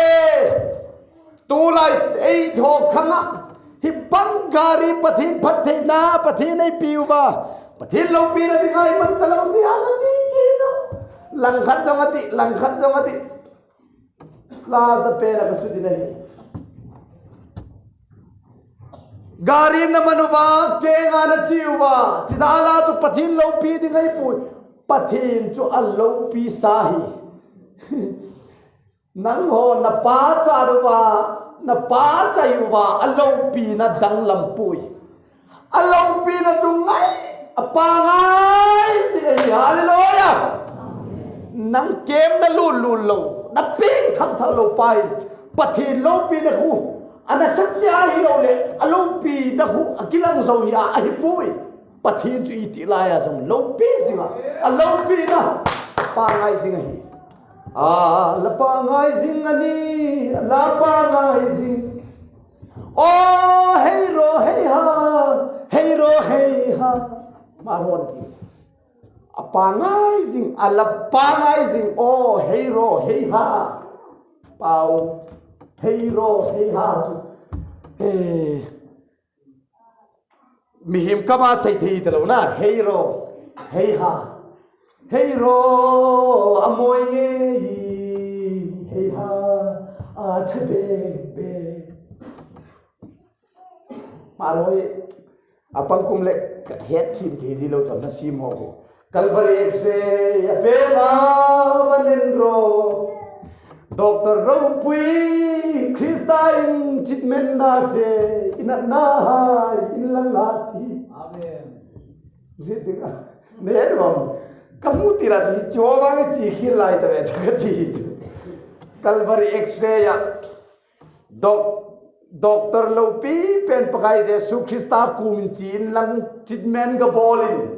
Tulai eiho khang a. Hibang gari Pathen phattheina, Pathen eipe uva. Pathen loupina dinga iman chalou ti ham ati kit u. Langkhat jong adih, langkhat jong adih. Last a pen a ka sut ding ahi. Gari na man uva, keng a na che uva, chujeh a chu Pathen loupi ding ahipoi. Pathen chu aloupi sa hi. Nangho na pachat uva, na pachai uva, aloupina danglam poi. Aloupina chu ngai, apa ngai jing ahi, hallelujah. Nang kem na lut lut lou, na peng thang thang lou pa in, Pathen loupina khu, ana sat che ahilou le, aloupina khu, akilang jou hi a, ahipoi. Pathen chu iti lai a jong loupi jing a, aloupina, apa ngai jing ahi. A, lapa ngai jing ani, lapa ngai jing. O, hei ro, hei ha, hei ro, hei ha. Maron ti. Apa ngai jing, a lapa ngai jing. O, hei ro, hei ha. Pau, hei ro, hei ha chu. Eh. Mihem kama sei thei talou na, hei ro, hei ha. Hei ro, amoi nge hi, hei ha, atha be be. Maroi, apang kum le het thim thei ji lou chun na sim ho ho. Calvary X-ray a fel a van en ro. Doctor ropui Christa in treatment na che, in na hai, in lang na ti. Amen. Jit ding a. Ne rom. Kamu ti la ti cho ba nge chi khil lai ta ve ta ka ti chu. Calvary X-ray a. Doc-, doctor loupi pen Pakai Jesu Christa kumin chin lang treatment ka bolin.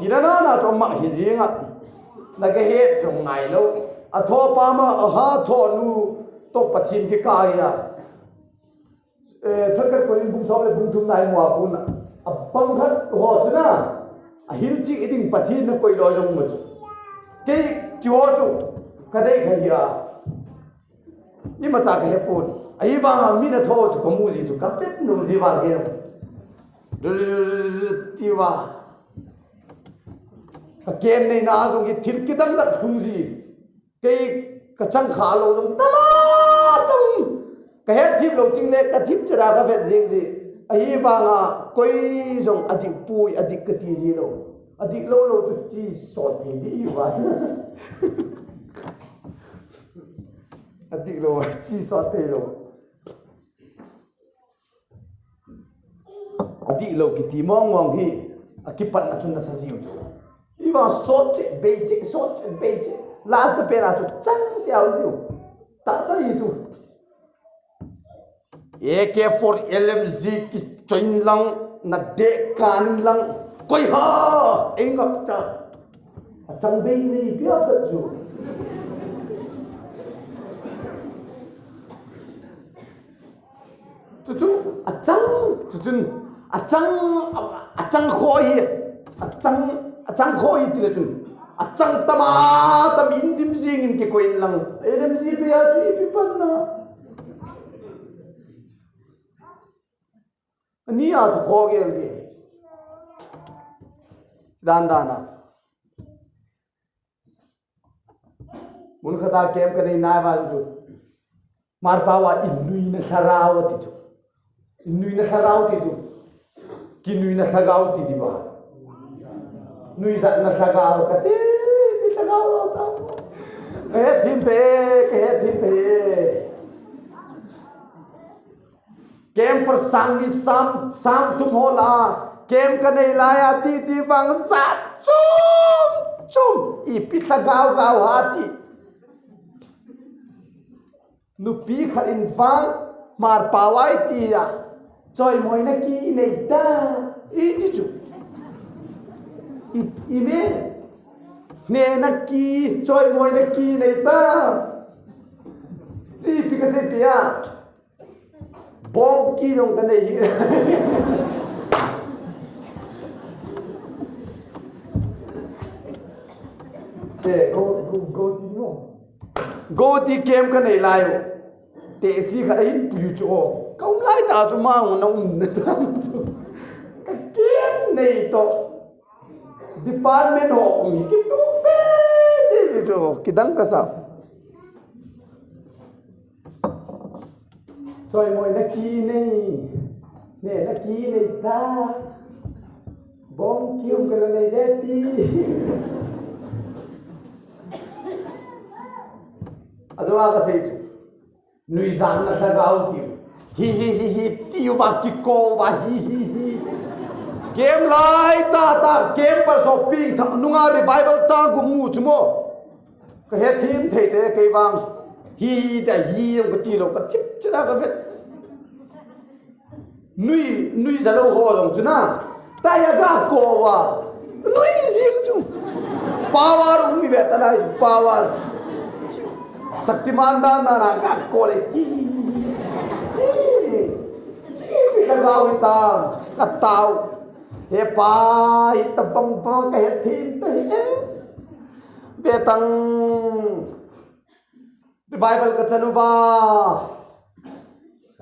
tina na na chu amang hi jing a. Na ka het jong ngai lou. A tho pa ma, a ha tho nu, to Pathen kikah a. Eh, Thakhat Korin bung som le bung thum na i mu a kon a. A pang khat ho chu na. A hil chi i ding Pathen na koi lou jong ma chu. Kei chi ho chu. Ka dei kha hi a. Imacha ka he pon. Ahivanga mi na tho chu ka mu ji chu ka vet nom ji val ke. Ti va. Ka kem nei na jong hi thil kidang dak lhung ji. Kei ka chang kha lou jong tama tam. Ka het thip lou ting le ka thip chera ka vet jing ji. Ahivanga koi jong a dik pui, a dik ka ti ji lou. A dik lou lou chu chi sot thei di va. A dik lou, chi sot thei lou. A dik lou kiti mong mong hi, a kipatna chun nasa jiu chu. Iva sot che, bei che, sot che, bei che. Last na pen a chu chang siau jiu. Ta ta i chu. A K forty L M G ki choin lang, na de kan lang. Koi ha, ei ngap cha. A chang bei nei pia ta chu. Chu chu, a chang, chu chun, a chang, a chang kho hi, a chang, a chang kho hi ti le chun, a chang tama tam in dim jing in kikoi in lang. Ei dim ji pe a chu ipi pan na. Ani a chu kho gel gel. Dan dan a. Mun khat a kem ka nei nai va chu. Hmar pao a in nui na lhagao ti chu. In nui na lhagao ti chu. Ki nui na lhagao ti di ba. Nui zat na lhagao ka ti, ti lhagao lo ta. Ka he thim pe, ka he thim pe. Kem per sang ni sam, sang tum ho la, kem ka nei lai a ti ti vang sa chum chum, ipi lhagao gao ha ti. Nupi khat in vang, Hmar pao a i ti a, choi moi na ki i nei ta, i ti chu. I, i me, ne na ki, choi moi na ki i nei ta. Chi pi ka se pi a. Bong ki jong ka nei hi. Eh, go, go, go ti mo. Go ti kem ka nei lai u. Te si khat a hin pui u chu o. Ka um lai ta chu ma u na um na ta chu. Ka kem nei to. Department ho um hi ki tu te ti chu kidang ka sa. Choi moi na ki nei. Ne na ki nei ta. Bong ki um ka la nei le ti. A jo a ka sei chu. Nui zan na lhagao ti. Hi hi hi hi ti va ki ko va hi hi hi. Kem lai ta ta kem pa so ping tha nunga revival ta gu mu chu mo. Ka he thim thei te kei vang. Hi hi te hi yong ka ti lo ka thip chira ka vet. Nui, nui jalou ho jong chu na. Taya ga ko wa. Nui jing chu. Power um mi ve ta lai power. Shaktiman dan dan a ga ko le. Hi, hi. Chi pi ka ga u ta. Ka tao. He pa, hi ta bang bang ka he thim ta hi. Ve tang. Bible ka chan uva.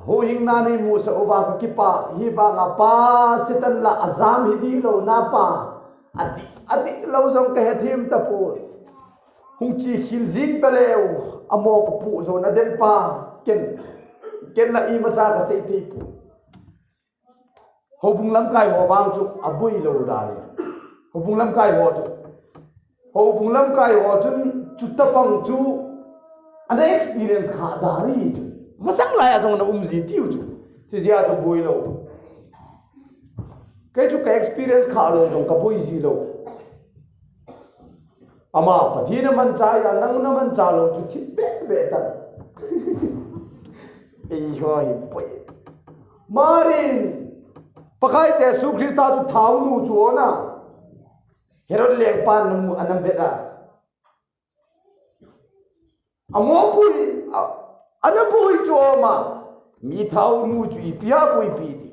Huhhingna nei musa uva ka kipah, hivanga pa Satan la ajam hi dihlou na pa. Adih, adih lou jong ka he thim tapoi. Hung chi khel jing taleu, amo ka pu jo na dem pa. Ken, ken la imacha ka sei thei poi. Houbung lamkai ho vang chu aboi lou dan ahi chu. Houbung lamkai ho chu. Houbung lamkai ho chun chutabang chu ana experience kha dan ahi chu. Masang lai a jong ana um ji tiu chu. Chujeh a chu boi lou. Kei chu ka experience kha lou jong ka boi ji lou. Ama Pathen amanchah a, nang namanchah lou chu thil beh beh tan. Eiho hi poi. Marin, Pakai Jesu Christa chu thaonu chu ona. Herod lengpan namu anam vet a. Amo pui, a, ana pui chu oma. Mi thaonu chu ipi a puipi ti.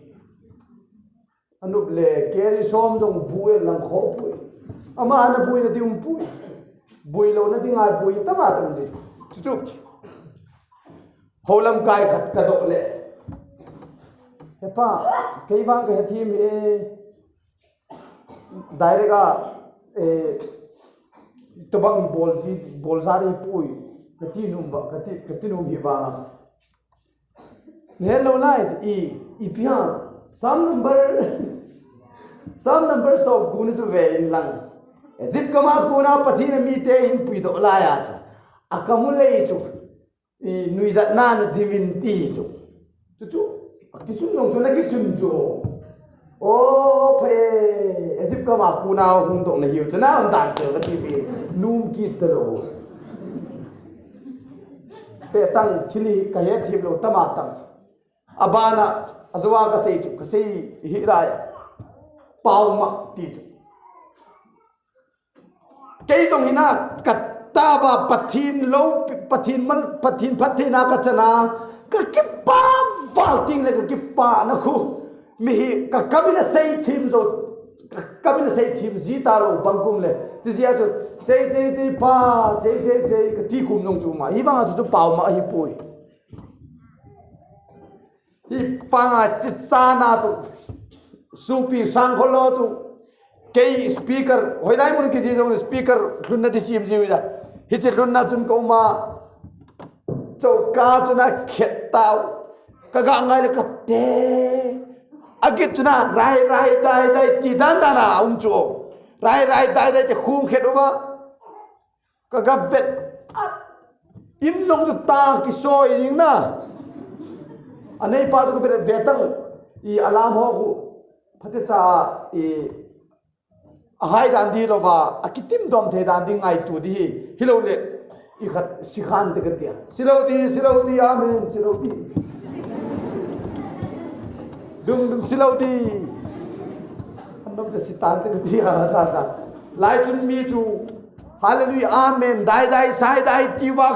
Anup le, kei som jong bui lang kho bui. Ama ana bui na ding bui. Bui lou na ding a bui, tama tam ji. Chu chu. Houlam kai khat ka doh le. He pa, kei vang ka he thim e. Direct a, eh, tobang bol ji, bol ja ri pui. Ka ti num va, ka ti, ka ti num hi va. Hello, light, i, ipi ham. Psalm number, Psalm number som kona chu ve in lang. Egypt gam a kona Pathen in mite ahin puidoh lai a chu. Akamu lei chu. I, nuijatna na dimin ti chu. Chu chu. Akisun jong chu na kisun chu. O, pha e, Egypt gam a kona hung doh na hiu chu na um dan chu ka ti ve. Num kit talou. Pe tang thil hi ka he thim lou tama tang. Abana, ajoa ka sei chu, ka sei hi lai. Paoma ti chu. Kei jong hina ka tava Pathen lou, Pathen mal, Pathen phattheina ka chana, ka kipa val ting le ka kipa na khu. Mi hi ka kamin a sei thim jo, ka kamin a sei thim ji talou bang kum le. Chujeh a chu, chei, chei, chei, pa, chei, chei, chei, ka ti kum jong chu ma. Hi banga chu chu paoma hi poi. Hi panga chi chana chu. Supi sang kholo chu. Kei speaker, hoilai mun kiti jong speaker lhunna ti sim ji uja. Hichi lhunna chun ka uma. Choka chuna khet tau. Ka ga ngai le ka te. Agit chuna rai rai dai dai ti dan dan a um chu. Rai rai dai dai ti khung khet uva. Ka ga vet. At. Im jong chu ta kisoi jing na. Anei pa chu ka vet vet tang. I alam ho khu. Phatecha i Ahai dan di lova, akitim dom thei dan di ngaitu di hi, hilou le, i khat sikhan te katia. Silou di, silou di, amen, silou di. Dung, dung, silou di. Anop le sitan te katia, ta, ta. Lai chun mi chu, hallelujah, amen, dai, dai, sai, dai, tiwa,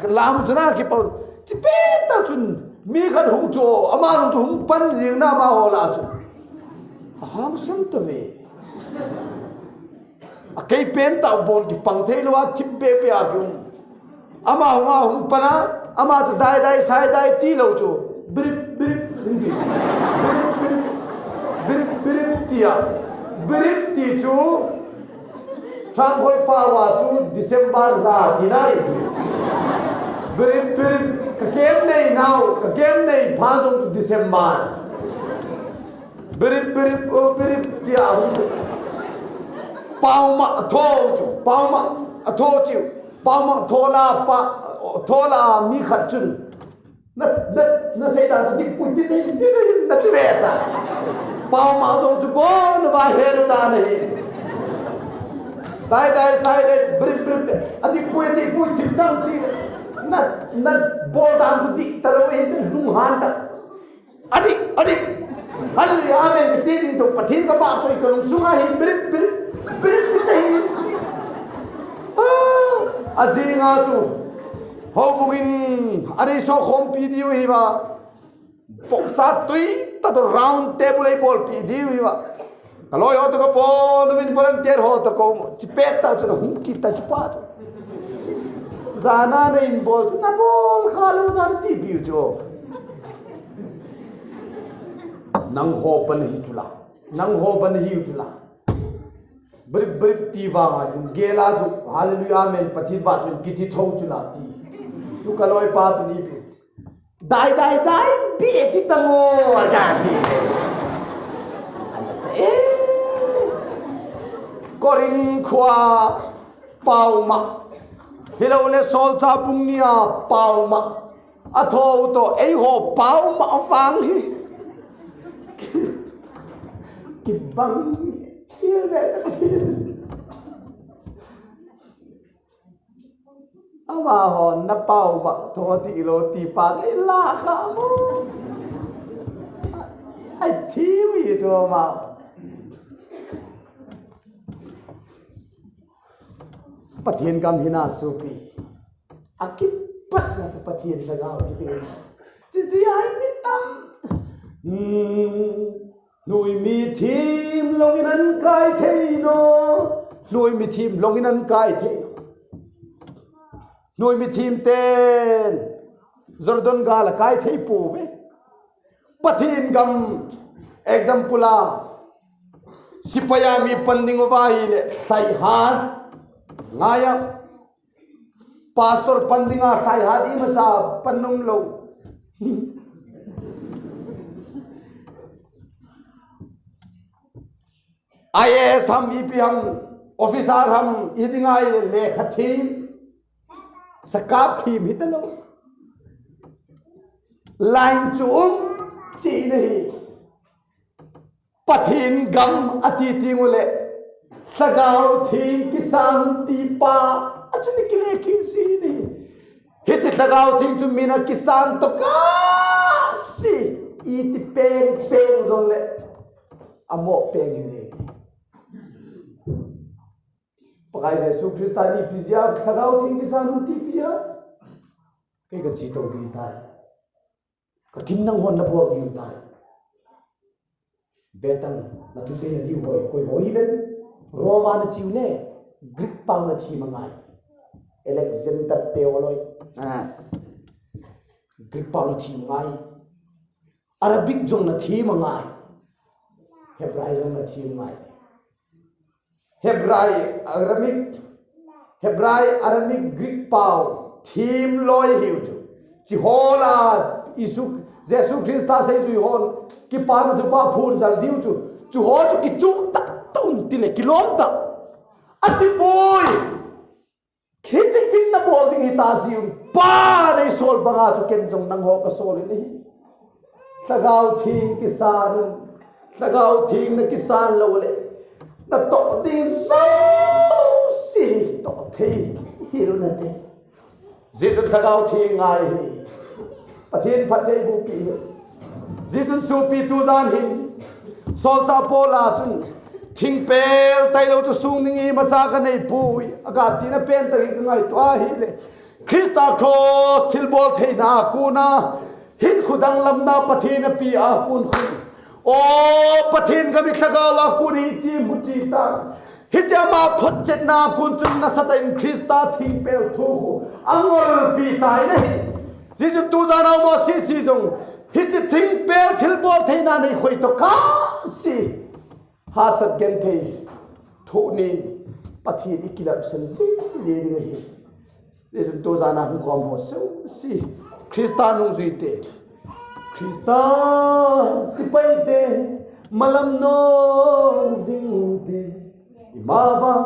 lam chuna kipau. Chipeta chun, mi khat hung chu, ama hung chu hung pan jing na ama ho la chu. Ahang san ta ve. A kei pen tah bon kipang thei lou a thip be be a kium. Ama hung a hung pan a, ama chu dai dai sai dai ti lou chu. Brip, brip, brip, brip, brip, brip ti a. Brip ti chu. Sangkhol pao a chu December la ti nai chu. Brip, brip, ka kem nei nau, ka kem nei pha jong chu December. Birip, birip, oh, birip, tia hung. Paoma, atho chu, paoma, atho chu, paoma, thola, pa, thola, mi khat chun. Na, na, na sei ta, ti pui, ti, ti, ti, ti, na ti ve ta. Paoma, zo chu, bon, va, he, ta, na, he. Dai, dai, sai, dai, birip, birip, ti. A ti pui, ti pui, ti tang, ti. Na, na, bol dan chu, ti, ta lo, he, ti, lung han ta. Adik, adik. Hallelujah, amen kiti jing tou, Pathen kavahchoi kalungsunga hin birip, birip, birip kiti hin. Ah, ajinga chu houbung in anei sokhompi diu hiva. Vohsa tui tah toh round table eibolpi diu hiva. Kaloi ho toh kapo, numin volunteer ho toh ko, chipet tah chun ahung kit ta chupa chu. Jana na in bol chu nabol khalou na tipiu chu. Nangho ban hichu la. Nangho ban hiu chu la. Brip brip ti vanga hin gela chu, hallelujah, amen, Pathen vahchoi kiti thou chu la ti. Chu kaloipa chun ipi. Dai, dai, dai, bi ti tango, aga ti. Ana se, eh. Korin khua paoma. Hilou le Solchah bung nia paoma. Athou toh, eiho paoma vang hi. Kibang hi. Hilou le. Amahon napaoma tho ti lou ti pa sa ila kha mo. Ai thi mi to ma. Pathen gam hina supi. Akipat na chu Pathen lhagao hi. Chichi ai mi tam. Hmm. Hnuoi mi thim longin an kai thei no. Hnuoi mi thim longin an kai thei no. Hnuoi mi thim ten Jordan gal a kai thei pouve. Pathen gam example a. Sipai a mi pan ding uva ahile lhaihat ngai a. Pastor pan dinga lhaihat imacha pan nom lou. I A S ham, I P ham, officer ham, i dinga i lekha thim, sakap thim hita lou. Line chu um, chi na hi. Pathen gam ati teng ule, Lhagao Theng kisan un ti pa, achu ni kile kisi ni. Hiche Lhagao Theng chu min akisan to kasi, iti peng peng jongle, amo peng hi. Pakai Jesu Christa ni ipi jeh a Lhagao Theng kisan un ti pi a, kei kache to ding tai. Ka kin nang hon na bol diu tai. Vetan, na thusei na diu hoi, koi hoi ven. Roma na chiu ne, Greek pau na thim angai. Alexander te oloi. As. Greek pau na thim angai. Arabic jong na thim angai. Hebrai jong na thim angai. Hebrai, Aramaic, Hebrai, Aramaic, Greek pau, thim loi hiu chu. Chi ho la Isu, Jesu Christa seijui hon, kipana thupha phun jal diu chu. Chu ho chu kichu ta, ta un ti le, kilom ta. Ati poi. Hiche kin na bol ding hita jiu. Pa nei sol banga chu ken jong nang ho ka sol in ahi. Lhagao Theng kisan un, Lhagao Theng na kisan lou le, na toh ding jouse toh thei hilou nate. Jeh chun Lhagao Theng ngai hi. Pathen phattheiboh pi hi. Jeh chun sopi tujan hin, Solchah Paul a chun, thingpel tailou chu sung ding imacha ka nei poi, aga tina pen tah hi ka ngaito ahile. Christa cross thilbol theina a kona, hinkho danglamna Pathen a pi a kon khun. O Pathen gam hi Lhagao a kon hi ti mu chi ta. Hiche ama photchetna a kon chun nasatah in Christa thingpel thu khu angolpi tai nahi. Jeh chun tujan a mo si si jong. Hiche thingpel thilbol theina nei khoi to kasi. Hahsat genthei thoh nin Pathen i kilhahsam jing jing ding ahi. Jeh chun tujan a hung khom ho jouse, Christa nungjui te, Christa sepai te, malam no jing u te, ima vang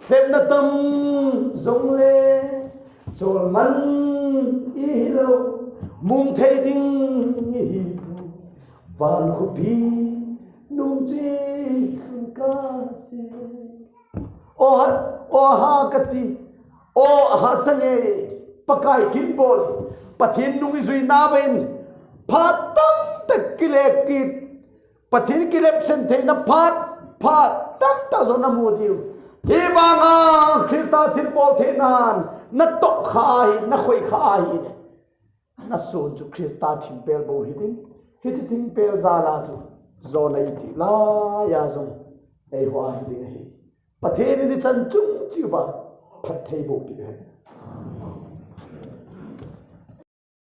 lhepna tam jongle, cholman i hilou, mong thei ding i hi. Van khopi nungchi khun kasi. O ha, o ha kati. O ha sange Pakai kin bol. Pathen nung i jui na ven. Phat tam tah kile kit. Pathen kilepsen theina phat, phat tamtah jong namu diu. Hivanga Christa thilbol theinan natoh kha ahi, nakhoi kha ahi le, nason chu Christa thingpel bou hiding. Hiche thingpel jal a chu jona iti laiya jong eiho a hiding ahi. Pathen in ichan chung cheh uva phatthei boh peh hen.